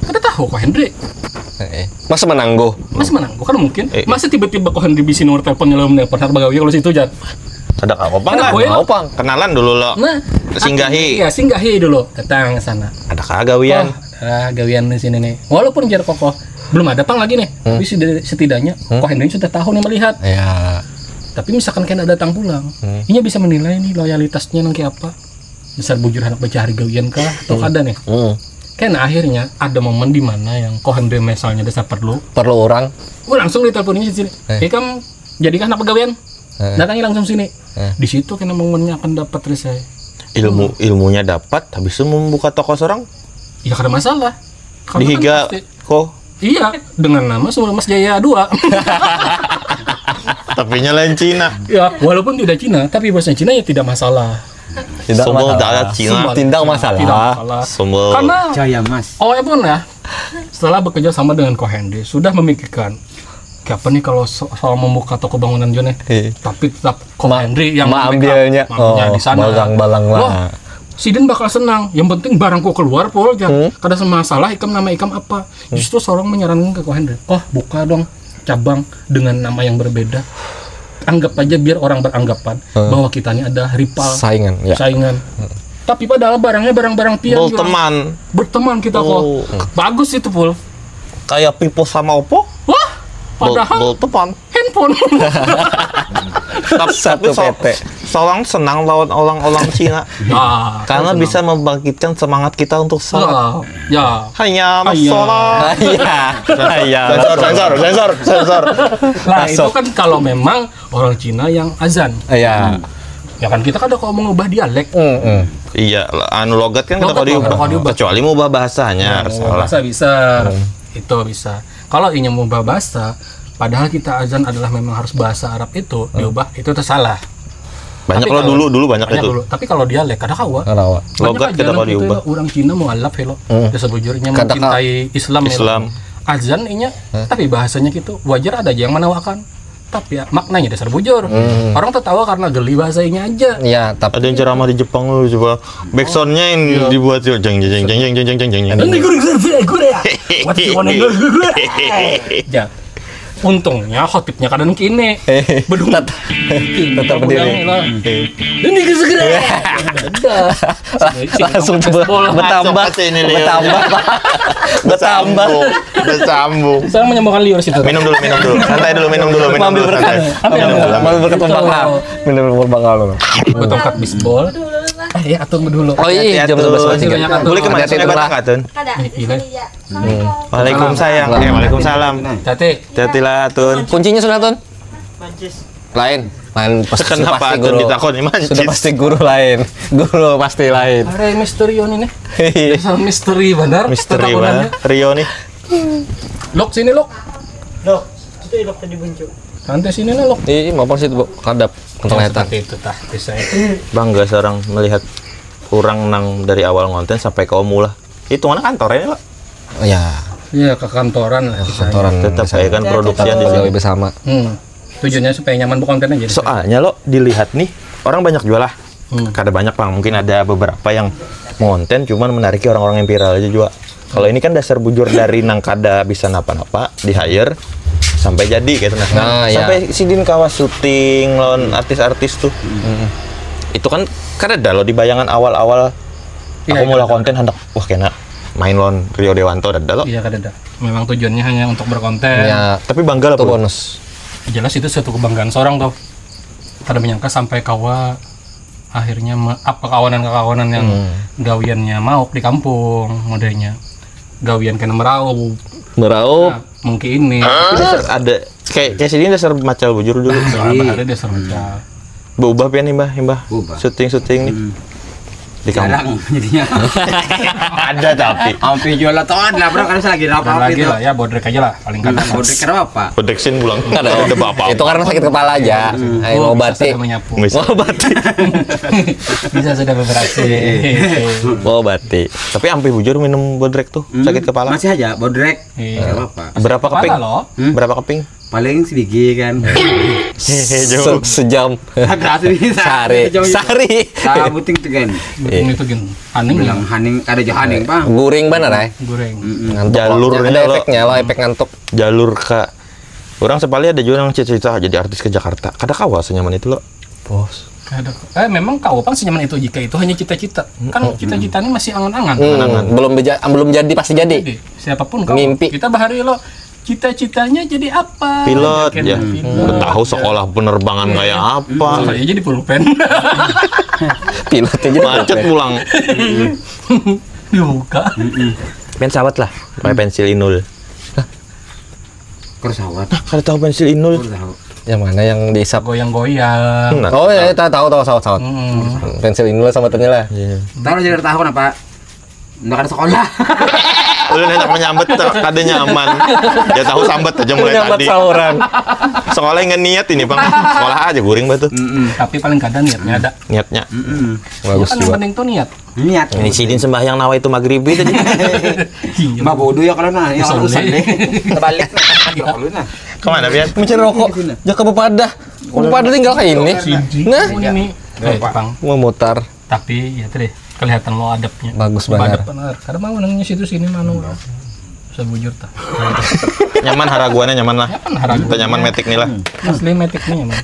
Kada tahu Ko Hendri. Eh, eh. Masa menangguh? Mas menang, bukan mungkin. Eh. Masa tiba-tiba Ko Hendri bisi nomor telepon nyalam telepon anak begawi kalau situ jan. Ada apa bang? Ada apa, ya? Mau pang. Kenalan dulu lo. Nah, Singgahi. Iya, singgahi dulu. Datang ke sana. Ada kah gawian? Oh, ada gawian di sini nih. Walaupun jar kokoh belum ada pang lagi nih. Tapi sudah setidaknya Ko Hendri sudah tahu nih melihat. Ya. Tapi misalkan kena datang pulang, inya bisa menilai nih loyalitasnya nang kayak apa. Dasar bujur anak mencari gawian kah atau kada nih. Hmm. Kan akhirnya ada momen di mana yang Ko Hendri misalnya dasar perlu, Perlu orang. oh langsung diteleponinnya di sini. Eh. Eh, kamu jadi anak pegawaian? Eh. Datangi langsung sini. Eh. Di situ kena momennya akan dapat risai. Ilmu ilmunya dapat, habis itu membuka toko seorang Ya kada masalah. Karena di kan higa pasti- ko. Iya, dengan nama Sumber Mas Jaya dua. Tapi nya lain Cina. Ya, walaupun tidak Cina, tapi bahasa Cina ya tidak masalah. Tidak Sumber masalah. Daya Cina. Tidak masalah. Tidak masalah. Sumber. Karena Jaya Mas. Oh, ya pun ya. Setelah bekerja sama dengan Ko Henry, sudah memikirkan kayak apa nih kalau so- soal membuka toko bangunan juga nih. Iya. Tapi tetap Ko Ma- Henry yang ma make up, ambilnya. ma ambilnya Oh, di sana. balang-balang lah. Wah, sidin bakal senang. Yang penting barangku keluar, pol aja. Hmm. Kada masalah ikam nama ikam apa. Justru seorang menyarankan ke Ko Henry, oh buka dong cabang dengan nama yang berbeda. Anggap aja biar orang beranggapan Hmm. bahwa kita ini ada rival, Saingan, ya. saingan. Tapi padahal barangnya barang-barang pian. Bol Jurang. Teman. Berteman kita Oh. kok. Bagus itu, Pul. Kayak Pipo sama Oppo. Wah, Bol, padahal bol Teman. Handphone. Tapi Satu so- P T. Seorang senang lawan orang-orang Cina. Ya, Karena senang. Bisa membangkitkan semangat kita untuk sholat. Ya, ya. Hanya Hanya. sholat. Iya. Iya. Sensor, sensor, sensor, sensor. Nah, itu Masuk. Kan kalau memang orang Cina yang azan. Iya. Ya kan kita kan ada kalau mengubah dialek. Mm-mm. Iya, anu logat kan kita Logat, kalau diubah. kalau diubah. Kecuali mau ubah bahasanya, Nah, salah. Bahasa bisa. Itu bisa. Kalau inya mau ubah bahasa, padahal kita azan adalah memang harus bahasa Arab itu diubah, itu tersalah. Banyak Tapi lo kalau- dulu, dulu banyak, Banyak itu. Dulu. Tapi kalau dialek kada kawa. Kada kawa. Banyak Logat aja kita nang kalau gitu diubah. Ya, orang Cina mualaf ya lo. Hmm. Ya, sebujurnya Kata ka- mencintai Islam, ya, lo. Islam. Azan inya, tapi bahasanya gitu. Wajar ada aja yang menawakan. Tapi ya, maknanya dasar bujur. Orang tertawa karena geli bahasanya aja. Ya, tapi Ada yang ceramah di Jepang lu coba. Backsoundnya yang dibuat tuh jeng jeng jeng jeng jeng jeng jeng jeng. Dan di guru guru guru ya. What you wanna do? Ya. Untungnya khotibnya kadang kini. Bedung. Tetap berdiri. Dan di guru guru. Udah. Langsung coba Bola. Bertambah. Masuk ke sini, Leo. Bertambah. Bertambah. Bersambung. Saya menyambungkan liur situ. Minum dulu, minum dulu. Santai dulu, minum dulu, minum Ambil dulu. berkat. Santai. Ambil berkat. Ambil berkat pembakar. Minum berkat pembakar. Betongkat bisbol. Ya, atur dulu. Oh iya, Hati-hati, jam Tun. sebelas Hati-hati, tiga. Tun. Boleh ke Hati-hati, masuknya Tun, batang lah. Nggak, Tun? Kada. Ih, gila. Waalaikumsalam. Eh, waalaikumsalam. Hati-hati. Hati-hatilah, Tun. Kuncinya sudah, Tun? Mancis. Lain. Lain pasti, Kenapa pasti Tun guru. Ditakoni mancis? Sudah pasti guru lain. Guru pasti lain. Ada misteri ini nih. Iya. Dasar misteri benar. Misteri Pertamunannya. Mana? Rio nih. Lok, sini, Lok. Dok, itu ilok tadi buncu. Nanti sini nih, Lok. Iya, mau apa sih, Bu? Kadap. Untung Ya, letan. seperti itu tah, bisa itu. Bangga seorang melihat orang nang dari awal ngonten sampai ke omula. Hitungannya kantor ini lo. Ya, Iya, ke kantoran lah. kantoran Tetap bisa. Ya kan produksian di sini. Pegawai bersama. Hmm. Tujuannya supaya nyaman berkonten aja. Soalnya lo dilihat nih, orang banyak jual lah. Kada banyak, Bang. Mungkin ada beberapa yang ngonten cuman menariki orang-orang yang viral aja juga. Kalau ini kan dasar bujur dari nang kada bisa napa-napa, di hire sampai jadi gitu nah. Nah, iya. Sampai sidin kawa syuting lawan artis-artis tuh. Itu kan kada ada lo di bayangan awal-awal Iya, aku iya. Mulai konten hendak wah kena main lawan Rio Dewanto ada lo. Iya, kada ada. Memang tujuannya hanya untuk berkonten. Ya, Tapi bangga lah, itu Bro. Bonus. Jelas itu suatu kebanggaan seorang tuh. Kada menyangka sampai kawa akhirnya me- apa kawanan-kawanan yang gawiannya mauk di kampung, modelnya gawian kena meraup. Meraup. Nah, mungkin ini Tapi dasar ada kayak kayak sidin dasar macal bujur dulu. Abah ada dasar macam. Berubah pian imbah imbah. Berubah. Syuting-syuting nih. Di kampung. Jarang jadinya. Ada tapi. Hampir jual lah, tahu ada lah, bro, kan lagi Dan apa-apa lagi itu. Lah ya, bodrek aja lah paling kada. Hmm, bodrek kenapa? Bodrek sin pulang. Kada. Ada bapak. Itu karena sakit kepala aja. Ayo Oh, mau bisa batik. Sudah menyapu. Wis. Mau batik. Bisa sudah beberapa. Mau batik. Tapi ampe bujur minum bodrek tuh Hmm, sakit kepala. Masih aja bodrek. Iya. Enggak apa-apa. Berapa keping? Parah loh. Berapa keping? Paling sebiji kan. Hehe, jauh. Se- sejam. Ada sih. Sehari. Jauh. Sehari. Sabuting tuh kan. Betul itu gin. Haning Bilang ya. Haning, kada jauh Haning, Bang. Guring bener ya. Goreng. Mm-mm. Ngantuk. Jalurnya Ada lo. Efeknya lo, efek ngantuk. Jalur ka orang sepali ada juga yang cita-cita jadi artis ke Jakarta. Kada kawa senyaman itu lo. Bos. Kada. Eh, memang kau pang senyaman itu jika itu hanya cita-cita. Kan cita-cita ini masih angan-angan. Hmm, belum beja- belum jadi pasti jadi. Jadi, siapapun kau. Mimpi. Kita bahari lo cita-citanya jadi apa? Pilot Jadi ya. pilot. Tahu sekolah penerbangan kayak apa. Saya jadi pulpen. Pilot aja. Macet pulang. Dibuka. Main sawat lah. Pakai pensil inul. Kersawat. Kada tahu pensil inul. Baru tahu. Yang mana yang diisap? Goyang-goyang. Nah. Oh ya, tahu tahu tahu sawat sawat. Hmm. Pensil inilah sambatannya lah. Iya. Tahu jadi tahu kenapa? Nggak ada sekolah. Ulun hendak menyambat tuh, kada nyaman. Ya tahu sambat aja mulai Menyambat tadi. Sauran. Sekolah nggak niat ini bang. Sekolah aja guring batu. Tapi paling kada niatnya ada. Niatnya. Bagus Yang juga. penting tuh niat. Niat. Ini sidin sembahyang nawaitu magribi tadi. Iya. Mbak bodoh ya kalau nah, ya kalau Usolli. usolli. Terbalik nah. Kalau lu nah. Kemana Pian? Mencari rokok. Jaka bepadah. Bepadah tinggal kayak ini. Nah, Ini. Eh, Bang. Memutar. Tapi ya tadi kelihatan lo adabnya. Bagus banget. Adab benar. Kadang mau nangnya situ sini manu. Sebujur ta. Nyaman haraguannya nyaman lah. Nyaman haraguannya. Kita nyaman metik nih lah. Asli metik nih emang.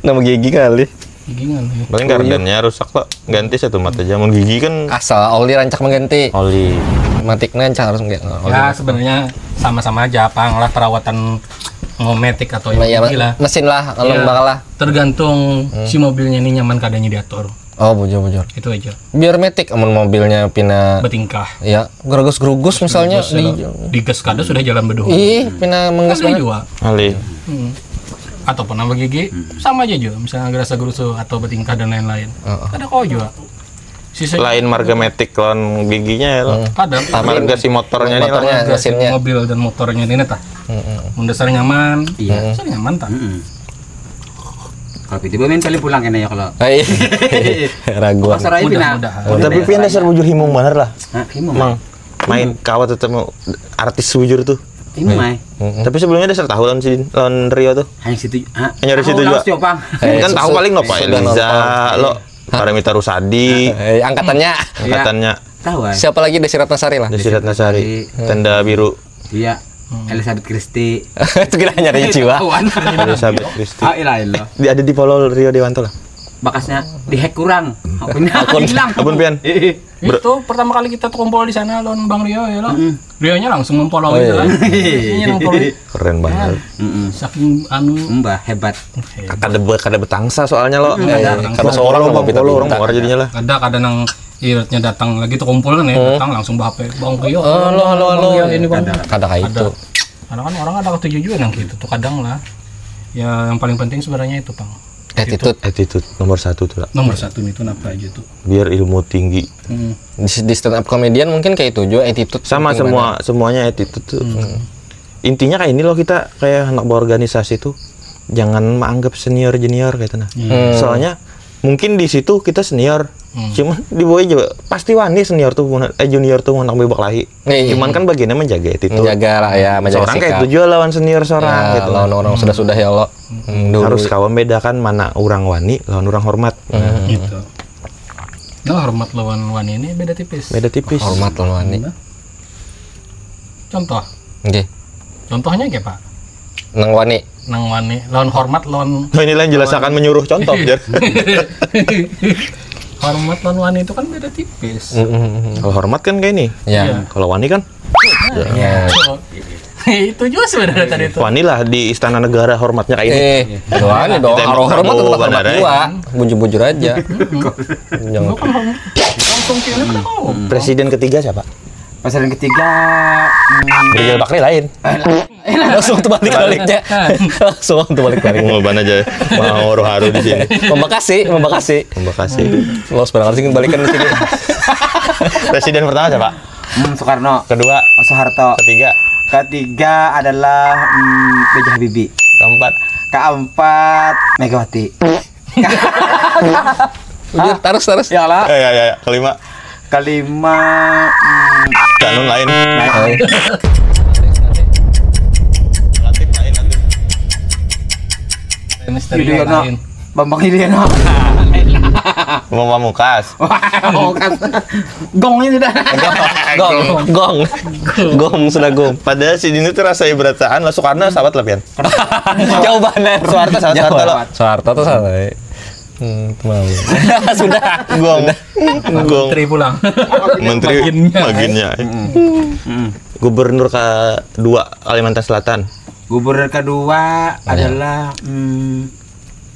Nama gigi kali. Gigingan ya. Paling gardennya rusak kok. Ganti satu mata aja. Mun gigi kan Asal oli rancak mengganti. oli. Matiknya rancak harus mengganti. Oli. Ya sebenarnya sama-sama aja apa lah perawatan ngometik atau Nah, ya, gigi lah. Mesin lah, kalau Ya, bakal lah. Tergantung si mobilnya ini nyaman kadanya diatur. Oh, bujur bujur. Itu aja. Biar metik amun mobilnya pina Bertingkah. Ya, gerugus-gerugus misalnya Gerugus, di ya. Digas kada sudah jalan beduh. Ih, pina menggas Ada banget. juga. Ali. Hmm. Ataupun nang begigi sama aja juga misalnya gerasa gerusu atau bertingkah dan lain-lain. Heeh. Ada kau juga. Sisa Lain marga metik lawan giginya ya lo. Ada. Marga si motornya nih Motornya, lah. Harga si mesinnya. Mobil dan motornya ini tah. Mm-mm. Mun dasar nyaman. Iya. Dasar nyaman tah. Mm-mm. Kalau itu main kali pulang kena ya kalau. Hai. Raguan. Pasar aja pina. Mudah-mudahan. Tapi Pian dasar bujur himung banar lah. Hah, gimana? Mang, main kawa tetemu artis bujur tuh. Ini mai. Tapi sebelumnya dasar tahu lawan si lawan Rio tuh. Hanya situ. Ah, Hanya dari situ juga. Copang. Kan tahu paling nopo Eliza lo. Paramita Rusadi. Eh, angkatannya. Angkatannya Tahu kan? Siapa lagi? Desi Ratnasari lah. Desi Ratnasari. Tenda biru. Iya. Elizabeth Christie. Itu kita nyari jiwa. Kawan. Elizabeth Christie. Ah, iya lah, iya lah. Di ada di follow Rio Dewanto lah. Bakasnya dihack kurang. Akunnya Akun. Hilang. Akun pian? Eh, eh. Itu pertama kali kita tuh kumpul di sana lawan Bang Rio ya lo. Mm. Rio-nya langsung memfollow Oh, itu iya. Kan. Rio-nya nang follow. Keren banget. Mm-mm. Saking anu Mbah hebat. Kada be- kada betangsa soalnya lo. Kada Eh, betangsa. Kada seorang Kalau mau kita kalau orang minta. Keluar jadinya lah. Ada kadang nang iritnya datang lagi tuh kumpul kan ya, datang langsung Bang P, Bang Rio. Halo, halo, halo. Bang Rio ini Bang. Kada kayak itu. Karena kan orang ada ketujuh juga nang gitu tuh kadang lah. Ya yang paling penting sebenarnya itu Bang. Attitude. Attitude nomor satu tuh lah. Nomor satu itu apa aja tuh. Biar ilmu tinggi. Hmm. Di, di stand up comedian mungkin kayak itu juga, attitude. Sama penting semua semuanya attitude tuh. Intinya kayak ini loh, kita kayak anak berorganisasi tuh jangan menganggap senior junior gitu nah. Hmm. Soalnya mungkin di situ kita senior, cuman di bawah juga pasti wani senior tuh, eh junior tuh anak bebak lahi. Iya, iya. Cuman kan bagiannya menjaga attitude. Menjaga lah ya, menjaga Seorang kayak sikap. Itu juga lawan senior seorang Ya, gitu. Lawan orang sudah-sudah ya lo. Hmm, dulu. Harus kawan bedakan mana orang wani lawan orang hormat. Gitu. Nah, hormat lawan wani ini beda tipis. Beda tipis. Hormat lawan wani. Contoh. Oke. Contohnya kayak Pak. Nang wani. Nang wani lawan hormat lawan Nah, inilah yang jelas akan menyuruh contoh, jar. Hormat lawan wani itu kan beda tipis. Mm-mm. Kalau hormat kan kayak ini. Ya. Kalau wani kan Ya. Itu juga sebenarnya tadi itu. Wani lah di istana negara hormatnya kayak ini. Eh, wani dong. Tembak Kalau hormat Prabowo tetap hormat bandara. Juga. Bujur-bujur aja. Jangan. Langsung pilih kan tahu. Presiden ketiga siapa? Pasaran ketiga hmm, Rizal Bakri lain. Langsung terbalik-baliknya. Langsung terbalik-balik. Mau ban aja. Mau haru di sini. Membekasi, membekasi. Membekasi. Lo sebenarnya sih balikan di sini. Presiden pertama siapa? hmm, Soekarno, Kedua, Soeharto. Ketiga, Ketiga adalah hmm, B J Habibie. Keempat. Keempat Megawati. Udah, terus terus. Ya lah. Eh, ya, ya, ya. Kelima. Kelima hmm, Danun lain. Relatif lain, relatif. Misteri Yudhoyono. Lain. Bambang Yudhoyono. Mau Pamungkas. Wah, kan. Gong ini dah. Gong, gong, gong sudah gong. Padahal si Dini tuh rasanya berataan lah Soekarno sahabat lah pian. Jawabannya. Soeharto sahabat Soeharto lo. Soeharto tuh salah. Hmm, itu mau. Sudah. Gong. Gong. Menteri pulang. Menteri Maginnya. Maginnya. Gubernur kedua Kalimantan Selatan. Gubernur kedua adalah hmm,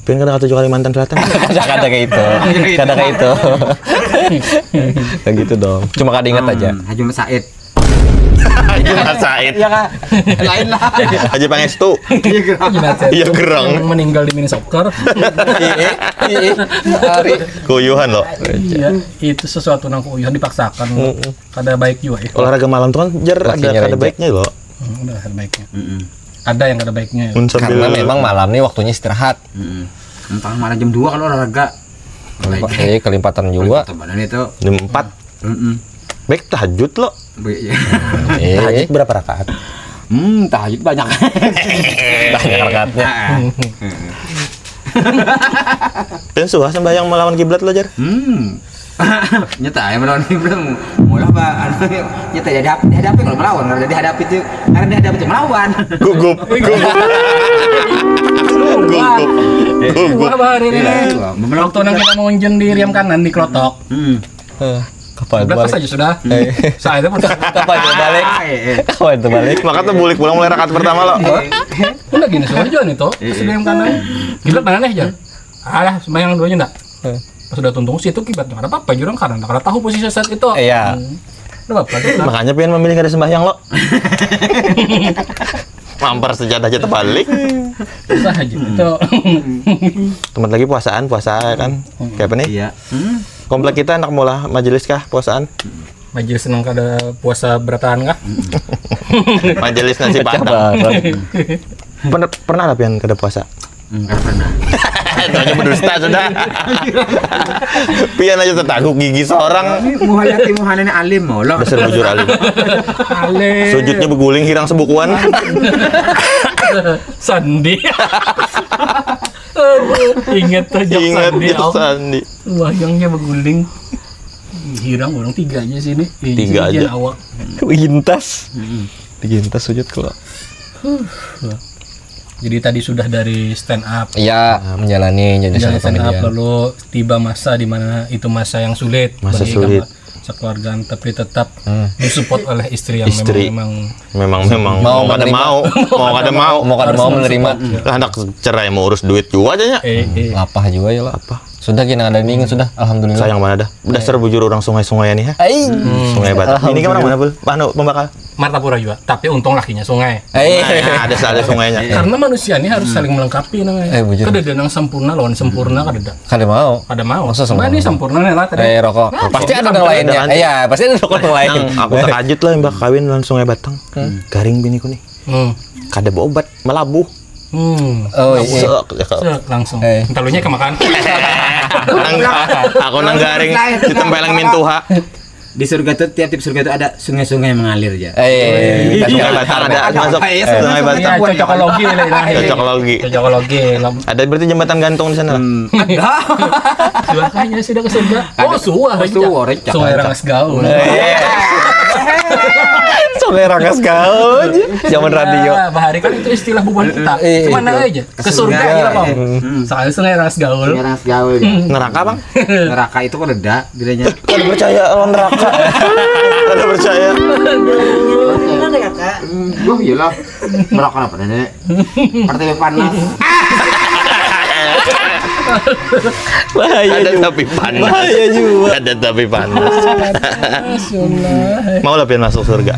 Pian kada katuju Kalimantan Selatan. Kada kada kayak itu. Kada kayak itu. Kayak gitu dong. Cuma kada ingat aja. hmm, Haji Mas Said. Haji Mas Said. Iya kah? Lain lah. Haji Pangestu. Iya gerang. Iya gerang. Yang meninggal di mini soccer. Iya, iya. Hari. Kuyuhan lo. Iya, itu sesuatu nang kuyuhan dipaksakan. Kada baik juga ya. Olahraga malam tuh kan jar ada Lakinya kada raja. Baiknya lo. Hmm, udah ada baiknya. Mm-mm. Ada yang kada baiknya. Ya. Mun sambil Karena memang malam nih waktunya istirahat. Mm-mm. Entah mana jam dua kalau olahraga. Kelimpa- eh, kelimpatan juga. Tembanan itu. Jam empat. Mm-mm. Baik tahajud lo. Baik ya. Eh, Tahajud berapa rakaat? Hmm, tahajud banyak. Banyak rakaatnya. Ah, ah. Pian suah sembahyang melawan kiblat lo jar. Hmm. Nyata ya melawan kiblat. Mula apa? Anu, nyata ya dihadap, dihadapi kalau melawan, karena dihadapi itu, karena dihadapi itu melawan. Gugup, gugup. Gugup. Gugup. Wah, bahari ini. Iya, wah, melawan Waktu nang kita mau unjun di riam kanan di kelotok. Hmm. Eh, Kapal Belakang terbalik. Saja sudah. Eh. Saya itu pun. Kapal terbalik. Ah, eh, eh. Kapal terbalik. Maka tuh bulik pulang mulai rakaat pertama lo. Udah gini sudah juga nih tuh. Terus dia yang kanan. Kiblat mana nih, Jan? Alah, sembahyang duanya ndak? Eh. Pas sudah tuntung situ kiblatnya. Ada apa-apa jurang kanan. Kada tahu posisi saat itu. Iya. Hmm. Ada apa-apa kita. Makanya pian memilih kada sembahyang lo. Mampar sejadah aja terbalik. Susah aja. Itu. Tempat lagi puasaan, puasa kan. Kayak apa nih? Iya. Hmm. Komplek kita anak mula majelis kah puasaan? Majelis senang kada puasa berataan kah? Majelis nasi padang. Sabar. Pernah, pernah lah pian kada puasa? Hmm, kada pernah. Itu aja berdusta sudah. Pian aja tertaguk gigi seorang. Ini muhayati muhananya alim mau lo. Dasar bujur alim. Ale. Sujudnya beguling hirang sebukuan. Sandi. Aduh, ingat tuh jok Ingat Sandi. itu Au. Sandi. Wayangnya beguling. Hirang orang tiga aja sini. Tiga aja. Awak. Digintas. Digintas sujud kalau. Jadi tadi sudah dari stand up, Iya, menjalani jadi menjalani stand up stand up, comedian. Lalu tiba masa di mana itu masa yang sulit Masa bagi sulit. Ikam sekeluarga, tapi tetap disupport oleh istri yang Istri. memang, memang Memang memang Mau mau kada menerima. Mau, mau kada mau, mau kada mau. Menerima. Lah, anak cerai mau urus duit juga aja nya. eh, eh, Lapah juga ya lah. Sudah gini ada ning sudah, alhamdulillah. Sayang mana dah. Dasar bujur orang sungai-sungai nih ya. Ai. Sungai Batak. Ini kan orang mana, Bul? Anu, Pembakal. Martapura juga, tapi untung lakinya sungai. Eh, Nah, ada ada sungainya. Karena manusia ini harus saling melengkapi namanya. Eh, bujur. Kada ada nang sempurna lawan sempurna, kada ada. Kada mau. Kada mau. Masa Nah, sempurna? Ini sempurna nih lah tadi. Eh, rokok. Pasti ada nang lainnya. Ada. Iya, pasti ada rokok nang lain. Nang aku takajut lah, imbah kawin lawan Sungai Batang. Garing biniku nih. Hmm. Kada beobat, melabuh. Hmm. Oh, iya. Sek, ya, kak. Sek, langsung. Eh. Talunya kemakan. Nang, aku nang garing ditempeleng mintuha. Di surga tuh, tiap-tiap surga tuh ada sungai-sungai yang mengalir aja. Eh, Sungai Batang ada masuk. Apa ya? Sungai Batang. Iya, cocokologi lah, nah, ini. Cocokologi. Cocokologi. Lam- Ada berarti jembatan gantung di sana lah. Makanya sudah ke surga. Oh, suah, Oh, suah, Cak. Sungai Rangas Gaul. Sungai Rangas Gaul. Zaman radio. Nah, bahari kan itu istilah bubuhan kita. Eh, Cuman eh, aja ke surga aja lah, Bang. Soalnya Sungai Rangas Gaul. Sungai Rangas Gaul ya. Neraka, Bang? Neraka itu kok ada dirinya. Kada percaya lawan neraka. Kada percaya. Hmm, oh iyalah. Neraka apa nenek? Pertiwi panas. Bahaya Ada juga. Tapi panas. Bahaya juga. Ada tapi panas. Mau lah pian masuk surga.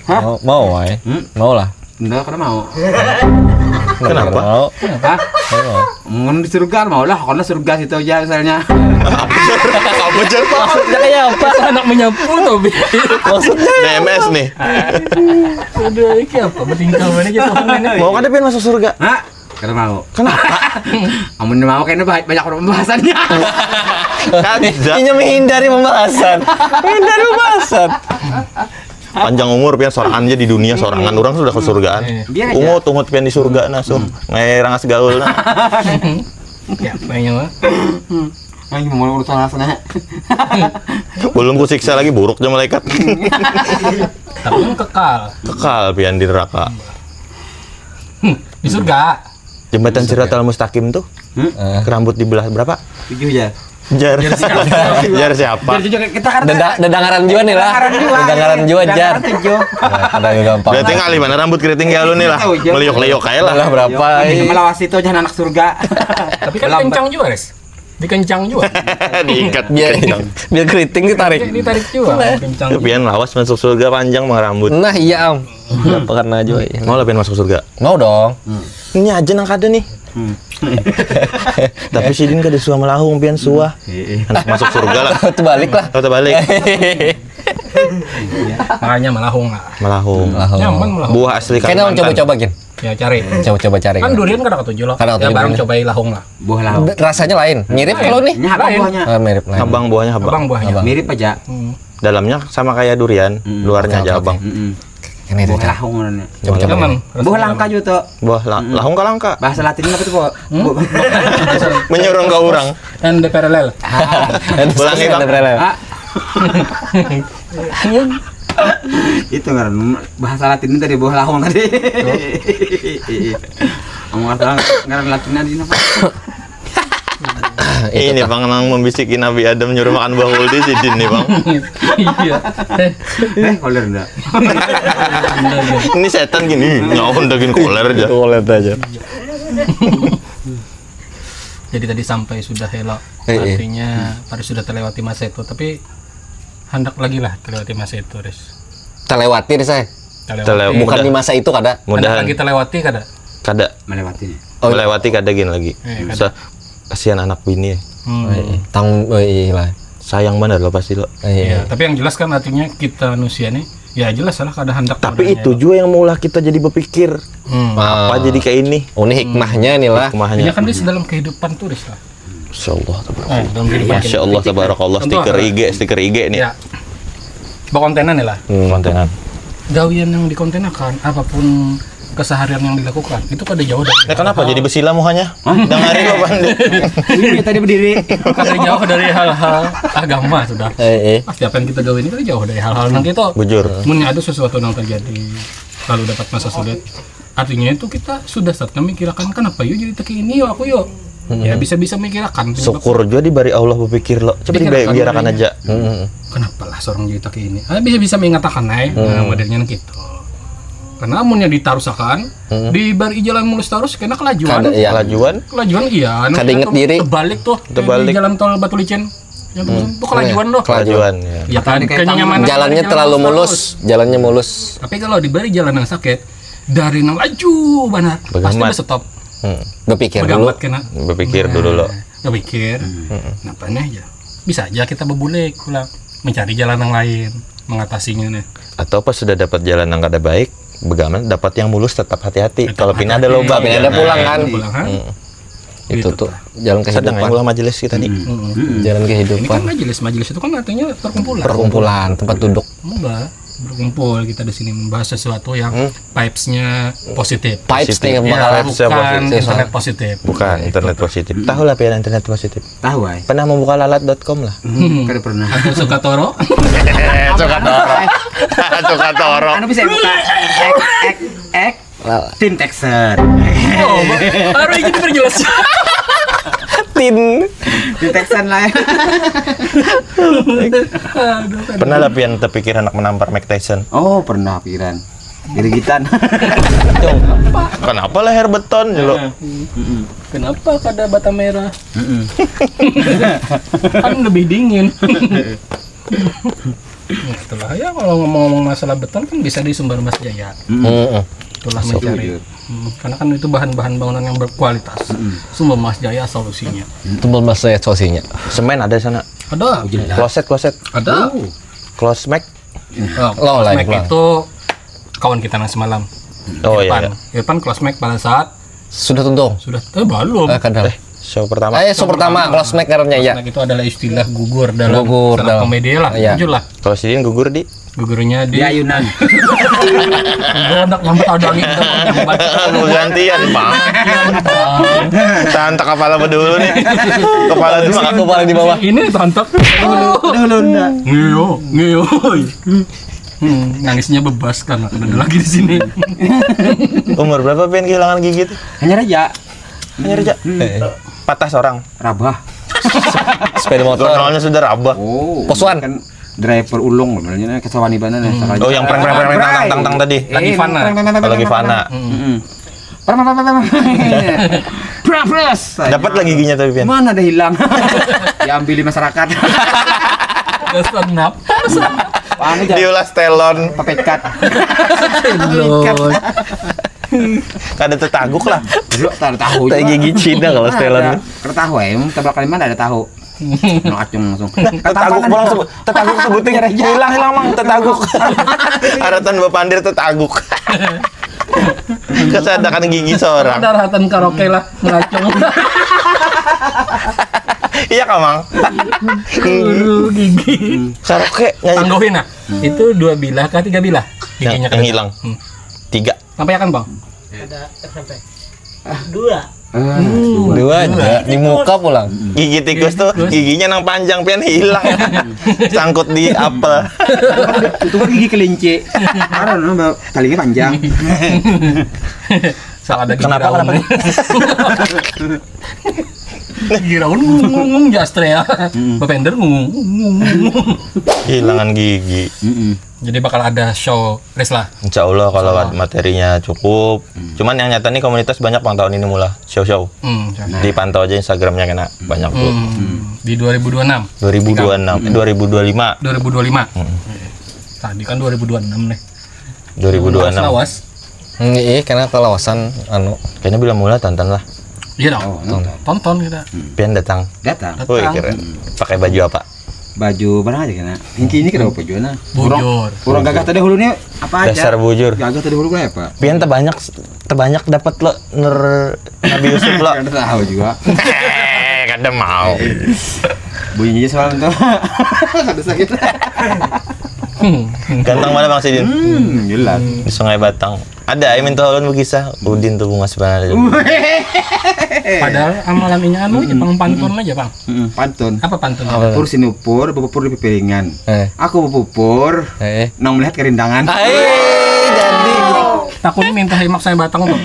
Mau, mau, wai. Mau lah. Enggak, karena mau. Kenapa? Mau. Hah? Mau di surga mau lah, karena surga situ aja misalnya. Apa jar? Maksudnya kayak apa? Anak menyapu tuh, Bi. Maksudnya D M S nih. Aduh, ini apa? Bertingkah mana gitu, mana? Mau kada pian masuk surga? Hah? Karena mau. Kenapa? Amun mau kayaknya banyak, banyak orang pembahasannya. Kada. Inya menghindari pembahasan. Menghindari pembahasan. Panjang umur pian sorangan aja di dunia, sorangan orang sudah kesurgaan. Biar aja. Ungut ungut pian di surga nah, suh. Ngai Rangas Gaul nah. Ya, kayaknya mah. Nah, ini mau urusan rasanya. Belum kusiksa lagi, buruk aja malaikat. Tapi kan kekal. Kekal pian di neraka. Di surga. Jembatan Siratal Mustaqim tuh, Hmm? Rambut dibelah berapa? Tujuh ya. Jar. Jar siapa? Biar jujur kita kan Deda- Dedangaran juga nih lah. Dedangaran juga. Dedangaran juga, jar. Tujuh. Nah, ada gampang. Berarti ngalih mana rambut keriting galuh nih lah. Tahu, Jar. Meliuk-liuk kayak lah. Lah berapa? Ini melawasi itu aja anak surga. Tapi kan kencang juga, Res. Dikencang juga. Diikat Biar kencang. Biar keriting ditarik. Ini tarik juga, kencang. Pian lawas masuk surga panjang mang rambut. Nah, iya, Am. Apa karena juga ya? Mau lah pian masuk surga? Mau dong. Ini aja nang kada nih. Tapi sidin kada suah melahung, pian suah. Anak masuk surga lah. Terbalik lah. Kau terbalik. Makanya melahung lah. Melahung. Nyaman melahung. Buah asli Kayaknya orang Kalimantan. Coba-coba gin. Ya, cari. Coba-coba cari. Kan durian kada ketuju loh. Kada Ya, ketuju. Barang cobai lahung lah. Buah laut. Rasanya lain. Mirip kalau nih. Ini apa Lain. Buahnya? Ah, mirip lain. Habang, buahnya habang. Abang buahnya. Mirip aja. Dalamnya sama kayak durian, luarnya aja habang. Mm-mm. Ini Buah aja. Lahung namanya. Coba-coba. Nyaman. Buah la- lahung ka langka. Bahasa Latinnya apa tuh, Pak? Menyerang ke orang. And the parallel. Ulangi, Kak. Ada parallel. Ah. Itu ngaran bahasa Latin tadi, buah lahung tadi. Ngomong asal ngaran Latinnya di apa? Ini bang nang membisiki Nabi Adam nyuruh makan buah kuldi sidin nih bang. Iya. Eh, koler ndak? Ini setan gini, nyawa daging koler aja. Kolet aja. Jadi tadi sampai sudah elok. Eh, eh. Artinya pada sudah terlewati masa itu, tapi hendak lagi lah terlewati masa itu, Ris. Terlewati nih saya. Terlewati. Terlew- Bukan Mudah. Di masa itu kada. Hendak Mudahan lagi terlewati kada? Kada Melewatinya. Oh, iya. Melewati kada gini lagi. Eh, kada. Sa- kasihan anak bini. Hmm. Eh, Tang, oh, iya lah. Sayang bener lo pasti lo. Ya, Iya. Tapi yang jelas kan artinya kita manusia nih, ya jelas lah kada hendak. Tapi Mudanya itu juga yang meulah kita jadi berpikir Hmm. apa Ah. Jadi kayak ini. Ini hikmahnya nih lah. Kemahnya. Ya kan di dalam kehidupan tuh, Ris lah. Insya Allah Eh, tabarakallah. dalam kehidupan Masya Allah kita. Tabarakallah. Contoh Stiker apa? I G, stiker I G nih. Ya. Berkontenan nih lah. Kontenan. Gawian yang dikontenakan, apapun keseharian yang dilakukan, itu kada jauh dari Nah, kenapa jadi besila muhanya? Dangari lo bandu. Ini tadi berdiri. Kada jauh dari hal-hal agama sudah. Eh, eh. Pasti apa yang kita gawe ini kada jauh dari hal-hal nang itu. Bujur. Mun ada sesuatu yang terjadi lalu dapat masa sulit, Artinya itu kita sudah start memikirkan, kenapa yo jadi teki ini yo aku yo. Ya, bisa-bisa mikirakan penyebab. Syukur juga dibari Allah berpikir lo. Coba Pikirakan dibiarkan adanya. Aja. Hmm. Kenapa lah seorang jadi teki ini? Ah, bisa-bisa mengatakan naik. Nah, modelnya gitu. Karena amunnya ditarusakan, dibari jalan mulus terus, kena kelajuan. Kada, iya. Kelajuan. Kelajuan iya, nah, Kada inget atau diri. Terbalik tuh, kayak Terbalik. Di jalan tol Batu Licin. Ya, tuh kelajuan loh. Kelajuan. Kelajuan ya. Ya kan, Tadi kayak kenyaman Jalannya jalan terlalu terus. Mulus. Jalannya mulus. Tapi kalau diberi jalan yang sakit, dari nang laju banget, pasti Begamat. Berstop. Hmm. Berpikir dulu. Begamat kena. Berpikir dulu lo. Nah, berpikir. Kenapa nih aja? Bisa aja kita berbulik pulang, mencari jalan yang lain, mengatasinya nih. Atau pas sudah dapat jalan yang kada baik, begamat dapat yang mulus tetap hati-hati. Kalau pindah ada Hati-hati. lubang. Pindah ada pulang kan. Pulang kan? Itu tuh jalan Sedang yang kehidupan. Ulah majelis kita tadi. Jalan Ini kan kehidupan. Majelis, majelis itu kan artinya perkumpulan. Perkumpulan, tempat duduk. Coba berkumpul kita di sini membahas sesuatu yang vibes-nya positif. Vibes nih Ya, bakal Vibes-nya bukan positif. internet positif. Bukan internet positif. Tahu lah pian internet positif. Tahu ay. Pernah membuka lalat.com lah. Atau suka toro? Suka toro. Suka toro. Anu bisa buka ek ek ek Tim Texan. Oh, baru ini diperjelas. Tin. Tim Texan lah ya. Pernah lah pian terpikir anak menampar Mike Tyson. Oh, pernah pikiran. Girigitan. Kenapa leher beton dulu? Kenapa kada bata merah? Kan lebih dingin. Ya, itulah ya, kalau ngomong-ngomong masalah beton kan bisa di Sumber Mas Jaya. Mm-mm. Itulah mencari. Hmm, karena kan itu bahan-bahan bangunan yang berkualitas. Sumber Mas Jaya solusinya. Tembel mas saya sosinya. Semen ada sana. Ada. Kloset, kloset. Ada. Close Mac. Oh, Lo lah, Mac Bang. Itu kawan kita nang semalam. Oh iya. Irfan, Irfan close Mac pada saat Sudah tuntung. Sudah eh belum. Eh, kadal. Eh, show pertama. Eh, show pertama, close Mac ngarannya ya. Nah, itu adalah istilah gugur dalam Gugur stand up dalam- komedi lah. Iya. Jujur lah. Kalau sidin gugur di Gugurnya di Di ayunan. Gua anak nyambat ada angin. Gantian, Bang. Tahan tak kepala dulu nih. Kepala dulu. Aku paling di bawah. Ini tantak. Dulu ndak. Ngiyo, ngiyo. Hmm, nangisnya bebas karena ada lagi di sini. Umur berapa pian kehilangan gigi tuh? Hanya raja. Hanya raja. Patah seorang. Rabah. Sepeda motor. Soalnya sudah rabah. Oh. Posuan. Kan driver ulung sebenarnya kesawani bana nih. Oh, yang preng preng preng preng tang tang tang tadi. Lagi Fana. Kalau lagi Fana. Pram pram pram pram. Pram pram. Dapat lagi giginya tapi pian. Mana ada hilang? Diambil di masyarakat. Senap. Anu aja. Diolah stelon. Papekat. Kada tetaguk lah. Dulu tak ada tahu. Kayak Juga. gigi Cina kalau Ada. stelon. Kada tahu ya, emang tabrak Kalimantan ada tahu. Nang acung langsung. Tetaguk pulang sebut, tetaguk sebuting. Hilang hilang mang tetaguk. Aratan bapandir tetaguk. Kesadakan gigi seorang. Daratan karaoke lah, melacung. Iya kah, Mang? Guru gigi. Karaoke nyanyi. Tangguhin nah. Itu dua bilah kah tiga bilah? Yang, Giginya yang hilang. Tiga. Sampai akan, Bang. Ada sampai dua. Dua aja di muka pulang. Gigi tikus tuh giginya nang panjang pian hilang. Sangkut di apel. Itu kan gigi kelinci. Karena nambah talinya panjang. Salah ada Kenapa, giraun. Kenapa? Giraun ngungung jastre ya. Bapender ngungung. Kehilangan gigi. Jadi bakal ada show Ris lah. Insya Allah kalau materinya cukup. Cuman yang nyata nih komunitas banyak pang tahun ini mula show-show. Hmm, Dipantau aja Instagramnya kena banyak tuh. hmm. Di dua ribu dua enam. dua ribu dua enam, eh, dua ribu dua lima. dua ribu dua lima. Tadi kan dua ribu dua enam nih. dua ribu dua enam. Lawas. Iya, karena kelawasan anu. Kayaknya bila mula tonton lah. Iya dong. Tonton kita. Pian datang. Datang. Wih, keren. Pakai baju apa? Baju barang aja kena. Inci ini kena apa juga nah. Bujur. Orang gagah tadi hulunya apa aja? Dasar bujur. Gagah tadi hulu apa? Pian terbanyak terbanyak dapat lo Nur Nabi Yusuf lo. Kada tahu juga. Eh, kada mau. Bunyinya semalam tuh. Kada sakit. Ganteng mana Bang Sidin? Hmm, jelas. Di Sungai Batang. Ada, ayo minta ulun berkisah. Udin tuh bungas banget. Padahal amalan ini anu aja pang pantun aja, Bang. Mm-mm, pantun. Apa pantun? Pur sinupur, bepupur di pipiringan. Eh. Aku bepupur, Eh. nang melihat kerindangan. Eh, jadi Takut minta himak saya batang tuh.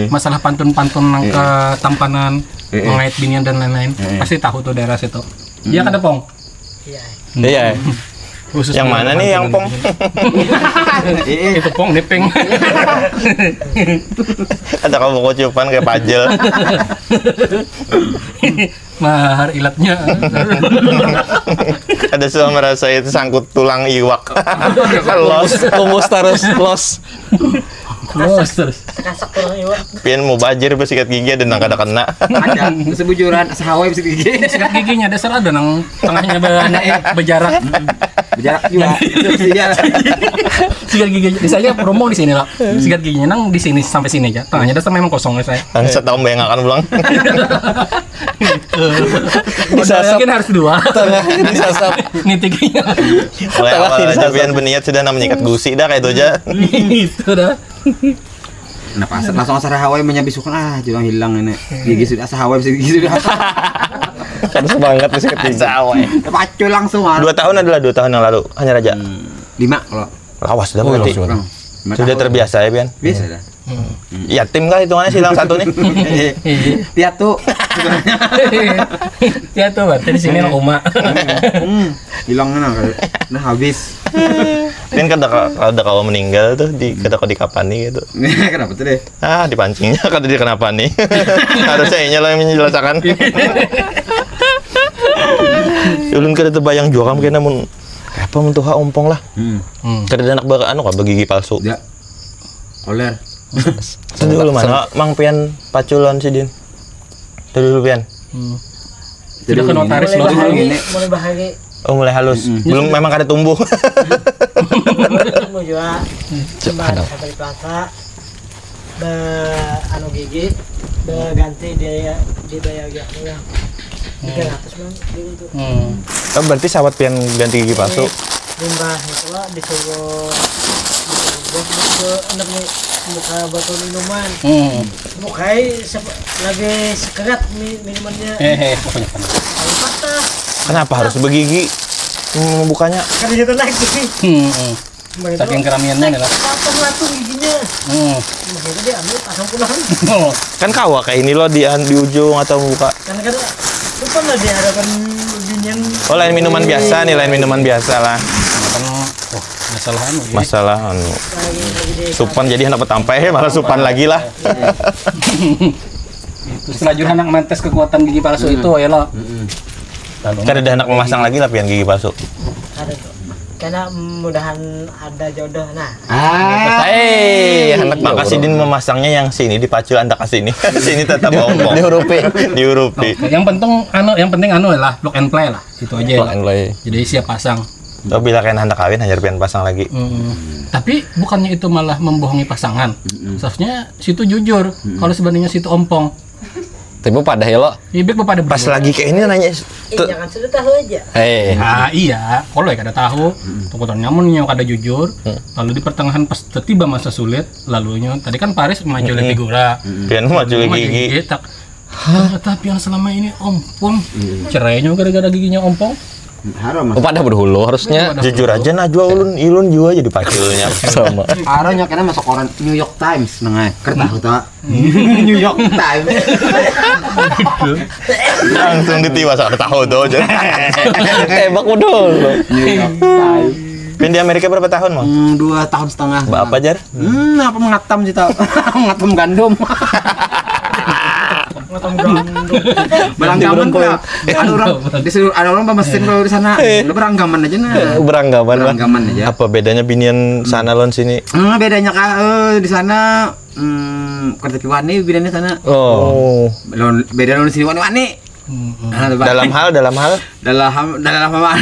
Masalah pantun-pantun nang ke tampanan, mengait binian dan lain-lain. Pasti tahu tuh daerah situ. Iya kada, Pong? Iya. Khusus Yang untuk mana nih yang pantunan. Pong? Itu Pong, ini Peng. Ada kamu kucupan kayak pajel. Mahar ilatnya. Ada sudah merasa itu sangkut tulang iwak. Los. Kumus terus los. Los terus. Kasak kurang iwak. Pian mau bajir pas sikat gigi ada nang kada kena. Ada sebujuran sahawai bisa gigi. Sikat giginya dasar ada nang tengahnya be- bejarak. Berjarak juga. Iya. Sikat gigi misalnya promo di sini lah. Sikat giginya nang di sini sampai sini aja. Tengahnya dasar memang kosong saya. Langsat tahu bayangkan pulang. Disasap. Mungkin harus dua. Tengahnya disasap. Nitiknya. Mulai awal aja pian berniat sudah nang menyikat gusi dah kayak itu aja. Itu dah. Nah pas langsung asal hawai menyabisukan ah julang hilang ini. Gigi sudah asal hawai bisa gigi sudah. Kan semangat bisa ketiga. Sawai. Pacu langsung ah. Dua tahun adalah dua tahun yang lalu hanya raja. Lima kalau Lawas sudah Oh, berarti. lawas sudah. kurang. Lima Sudah tahun. Terbiasa ya pian. Biasa dah. Yatim kah hitungannya silang satu nih? Piatu. Ya tuh berarti di sini rumah. Hmm. Hilang mana kali? Nah habis. Pian kada ka- kada kawa meninggal tuh di kada kawa dikapani gitu. Kenapa tuh deh? Ah dipancingnya kada dikenapani. Harusnya inya lah yang menjelaskan. Ulun kada terbayang juga kan kena mun apa mun tuha ompong lah. Hmm. Hmm. Kada ada anak ber anu kah begigi palsu. Ya. Koler. Itu dulu mana Mang Pian paculan sidin. Itu dulu Pian. Hmm. Sudah ke notaris Mulai loh. Bahari, Ini. Mulai Bahari. Oh mulai halus. Belum memang kada tumbuh. Tumbuh juga. Kembali sampai Plaza. Be anu gigi, beganti dia dibayar gak pulang. Tiga ratus bang, dia untuk Hmm. Oh, berarti sawat pian ganti gigi palsu. Limbah itu lah disuruh disuruh ke enak nih buka botol minuman. Hmm. Bukai sep- lagi sekerat mi- minumannya. Eh, eh, pokoknya kan. Kalau patah, Kenapa harus begigi membukanya? kan itu lagi. Hmm. Hmm. Begitu. Saking keramiannya nih lah. Patah langsung giginya. Hmm. Makanya dia ambil pasang pulang. Oh. Kan kawa kayak ini loh di di ujung atau membuka. Kan kan lupa lah di hadapan binian. Oh lain minuman biasa nih, lain minuman biasa lah. Kan, oh, masalah anu. Jadi, Masalah anu. Lagi lagi di Supan jadi anak petampai malah supan lagi lah. Terus selanjutnya anak mentes kekuatan gigi palsu itu ya lo. Lalu Kada ada anak memasang lagi lah pian gigi palsu. Ada tuh. Karena mudahan ada jodoh nah. Ah. Hei, anak Maka sidin memasangnya yang sini dipacu andak ke sini. Sini tetap ompong. Dihurupi. Dihurupi. Oke, yang penting anu, yang penting anu lah, plug and play lah, itu aja. Plug and play. Jadi siap pasang. Oh, bila kena hendak kawin hanya pian pasang lagi. Mm. Tapi bukannya itu malah membohongi pasangan. Seharusnya situ jujur. Kalau sebenarnya situ ompong. Tapi pada ya lo. Iya, baik pada Pas berdua. Lagi kayak ini nanya Iya kan sudah tahu aja. Hei. Ah iya, kalau ya kada tahu. Takutnya mun nyawa kada jujur, lalu di pertengahan pas tiba masa sulit, lalunya tadi kan Paris memacu oleh figura. Pian memacu oleh gigi. Tak. Ternyata pian selama ini ompong. Cerainya gara-gara giginya ompong. Haram mas. Pada berhulu harusnya. Jujur aja nah jua ulun ilun jua jadi pacilnya. Sama. Arahnya kena masuk koran New York Times nengah. Kertas tahu tak? New York Times. Langsung ditiwas aku tahu tuh aja. Tembak dulu. New York Times. Pian di Amerika berapa tahun mau? Hmm, dua tahun setengah. Mbak apa jar? Hmm, apa mengatam sih tau? Mengatam gandum. Beranggaman pula. Ada orang disuruh ada orang memesan kalau di sana. Lu beranggaman aja nah. Beranggaman lah. Beranggaman aja. Apa bedanya binian sana lawan sini? Hmm, bedanya kak eh, di sana hmm, kerja wani bedanya sana. Oh. Oh. Lawan beda lawan sini wani-wani. Nah, coba. Dalam hal, dalam hal. Dalam ham, dalam ham.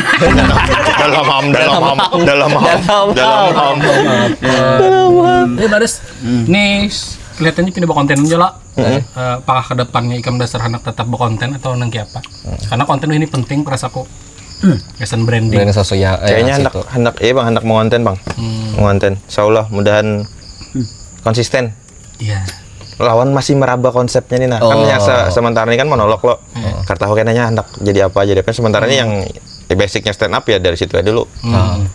Dalam ham, dalam ham, dalam ham, dalam ham. Ini baris. Nih kelihatannya pindah berkonten aja lah. Eh, apakah kedepannya ikam dasar anak tetap berkonten atau nanti apa? Karena konten ini penting perasaku. Kesan branding. Brand sosial. Eh, Kayaknya hendak situ. hendak iya bang hendak mengonten bang. Mengonten. Insya Allah mudahan konsisten. Iya. Lawan masih meraba konsepnya nih nah. Kan Oh. yang se- sementara ini kan monolog lo. Karena tahu kayaknya hendak jadi apa jadi apa. Sementara ini yang ya, basicnya stand up ya dari situ aja dulu. Hmm.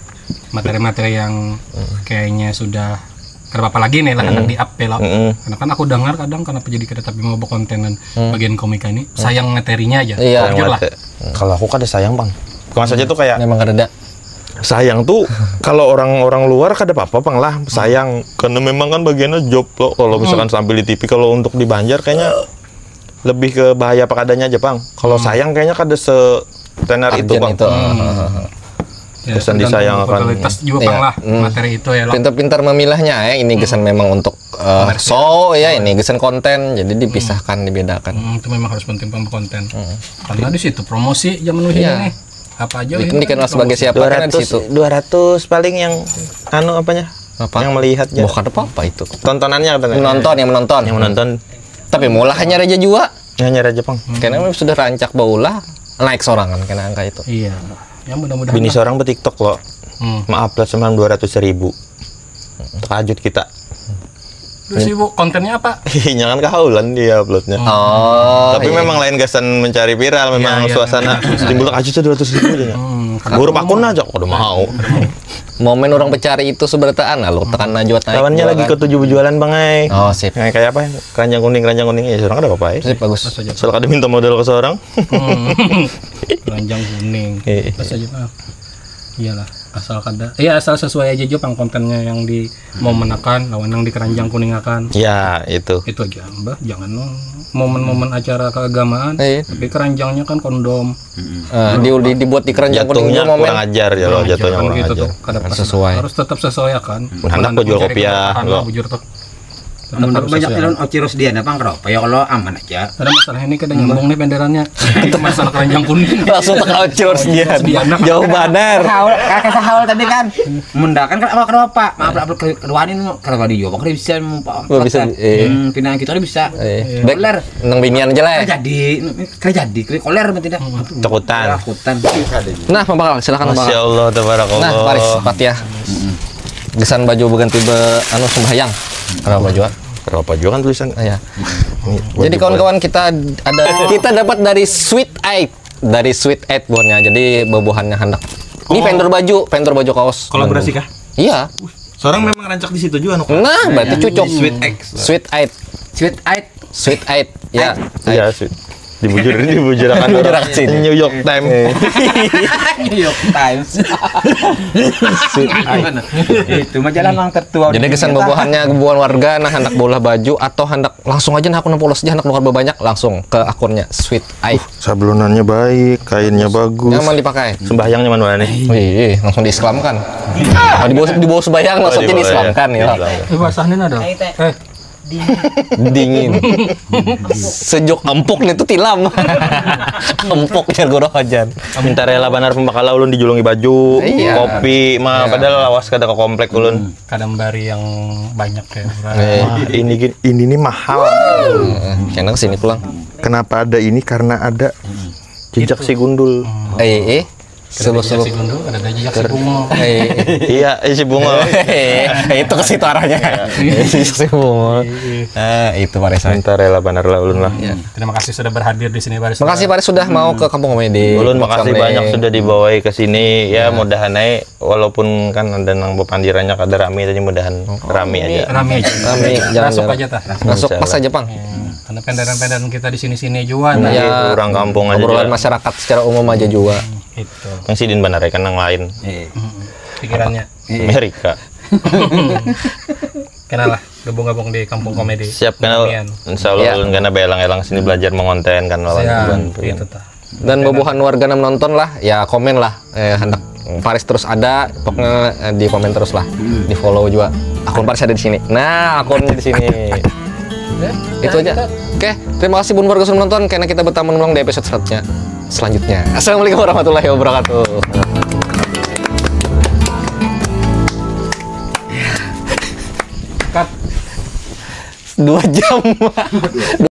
Materi-materi yang kayaknya sudah kada apa-apa lagi nih lah, handak di-up ya lo. Karena kan aku dengar kadang, kenapa jadi kada tapi mau berkonten dan bagian komika ini, sayang materinya aja. Iya. Jujur lah. Kalau aku kada sayang, Bang. Bukan saja tuh kayak Memang kada ada. Sayang tuh kalau orang-orang luar kada apa-apa, Bang, lah. Sayang karena memang kan bagiannya job lo. Kalau misalkan sambil di T V, kalau untuk di Banjar kayaknya lebih ke bahaya apa kadanya aja, Bang. Kalau sayang kayaknya kada setenar itu, Urgent Bang. Itu. Ya, Kesan tergantung disayangkan. Popularitas juga, Iya. Bang, lah. Materi itu ya lo. Pintar-pintar memilihnya ya, ini kesan memang untuk eh, show ya, ini kesan konten, jadi dipisahkan, dibedakan. Hmm, itu memang harus penting, Bang, konten. Karena di situ promosi zaman wihini Iya. nih. Apa aja Itu wihini dikenal sebagai siapa kan di 200 situ. 200 paling yang anu apanya? Apa? Yang melihat ya. Bukan apa-apa itu. Tontonannya katanya. Menonton, yang menonton. Yang menonton. Tapi mulahnya raja jua. Hanya raja, Bang. Karena memang sudah rancak baulah, naik sorangan kena angka itu. Iya. Ya, mudah-mudahan Bini lah. Seorang betiktok lo. Hmm. Mengupload semalam dua ratus ribu. Terkejut kita. Terus ibu, kontennya apa? Jangan kahaulan dia uploadnya. Oh, Tapi iya. Memang lain kesan mencari viral, memang Iya, iya, suasana timbul aja tuh dua ratus ribu aja. Hmm, Baru pakun aja, aku udah mau. Momen orang pencari itu seberataan lalu tekan najwa naik. Lawannya Dua lagi kan. Ketujuh berjualan, Bang, ai. Oh, sip. Nah, kayak apa? Keranjang kuning, keranjang kuning ya, orang ada apa-apa ya. Sip, bagus. Asal kada minta modal ke seorang. Keranjang kuning. Iya. Pas aja, ah. Iyalah, asal kada. Iya, asal sesuai aja juga, Bang, kontennya yang di mau menekan lawan yang di keranjang kuning akan. Ya, itu. Itu aja, Mbah. Jangan, no, momen-momen acara keagamaan, Iya. Tapi keranjangnya kan kondom. Eh, di, di- dibuat di keranjang kuning Jatuhnya juga momen. kurang ajar ya lo, jatuhnya Kan kurang gitu ajar. tuh, kada pas. Sesuai. Harus tetap sesuai akan. Handak ku jual kopiah, lo. Bujur tuh. Mun banyak jalan ociros dia napa, kenapa ya kalau aman aja. Ada masalah ini kada nyambung nih penderannya. Masalah keranjang kuning. Langsung teka ociros dia. Jauh banar. Haul, kakak sahaul tadi kan. Mun dah kan kalau apa, maaf lah, kalau keduaan ini kalau di Jawa kada bisa mau apa. Nggak bisa, eh. Hmm, pindah kita kada bisa. Eh, Koler. Nang binian aja lah. Kada jadi, kada jadi, koler berarti dah. Takutan. Takutan. Nah, Pak Bakal, silakan Pak Masya Bakal. Allah, tabarakallah. Nah, Paris, Fatihah. Gesan baju berganti be anu sembahyang. Kenapa jua? Berapa juga kan tulisan? Iya. Ini Jadi wajib kawan-kawan, kita ada kita dapat dari Sweet Aid, dari Sweet Aid buhannya. Jadi bebuhannya handak. Ini vendor baju, vendor baju kaos. Kolaborasi kah? Iya. Seorang memang rancak di situ juga, anu. Nah, berarti cocok. Sweet X. Sweet Aid. Sweet Aid. Sweet Aid. Ya. Iya, sweet. Dibujur, dibujurakan Dibujurakan orang. sini. New York Times. New York Times. Itu majalah nang tertua. Jadi kesan bebuhannya buhan warga, nah, handak baulah baju atau handak langsung aja, nah, aku nang polos aja, handak nukar bebanyak, langsung ke akunnya Sweet Aid. Sablonannya baik, kainnya bagus. Nyaman dipakai. Sembahyang nyaman mana nih? Wih, langsung diislamkan. Oh, dibawa dibawa sembahyang, maksudnya dibawa, diislamkan ya. Ya. Eh, basah nih ada. Eh, Dingin. Sejuk, empuk nih tuh tilam. Empuk ya guru Hajan. Minta rela banar pembakala ulun dijulungi baju, Iya. Kopi, mah padahal lawas kada ke komplek ulun. Kadang bari yang banyak ya. Wah, ini gin- ini nih mahal. Eh, Kena kesini pulang. Kenapa ada ini? Karena ada jejak si gundul. Eh, eh. Selo selo. Si gundul ada jejak si bungo. Eh, Iya, eh, si bungo. eh, itu ke situ arahnya. Itu si bungo. Eh, itu Pak Resa. Minta rela banar lah ulun lah. Terima kasih sudah berhadir di sini, Baris. Makasih Pak Resa sudah mau ke Kampung Komedi. Ulun makasih Sampai- banyak sudah dibawai ke sini ya, mudahan ae walaupun kan ada nang bepandirannya kada rami tadi, mudahan rami aja. Rami aja. Rami, jangan Masuk jangan. Aja tah. Masuk pas aja, Pang. Karena penderan-penderan kita di sini-sini juga, nah. Ya, Orang kampung aja obrolan juga. Masyarakat secara umum aja juga. Gitu. Yang sidin banar ya kan yang lain. Eh, Pikirannya. Amerika. Kenal lah, gabung-gabung di Kampung Komedi. Siap kenal. Demikian. Insya Allah Ya. ulun kena belang-elang sini belajar mengonten kan lawan Ya, buhan. gitu tah. Dan bebuhan warga nang menonton lah, ya komen lah, eh, hendak Paris terus ada, pokoknya eh, di komen terus lah, di follow juga. Akun Paris ada di sini. Nah, akunnya di sini. Itu aja. Oke, terima kasih buhan warga sudah menonton. Karena kita bertamu ulang di episode selanjutnya. Selanjutnya. Assalamualaikum warahmatullahi wabarakatuh. Cut. Dua jam.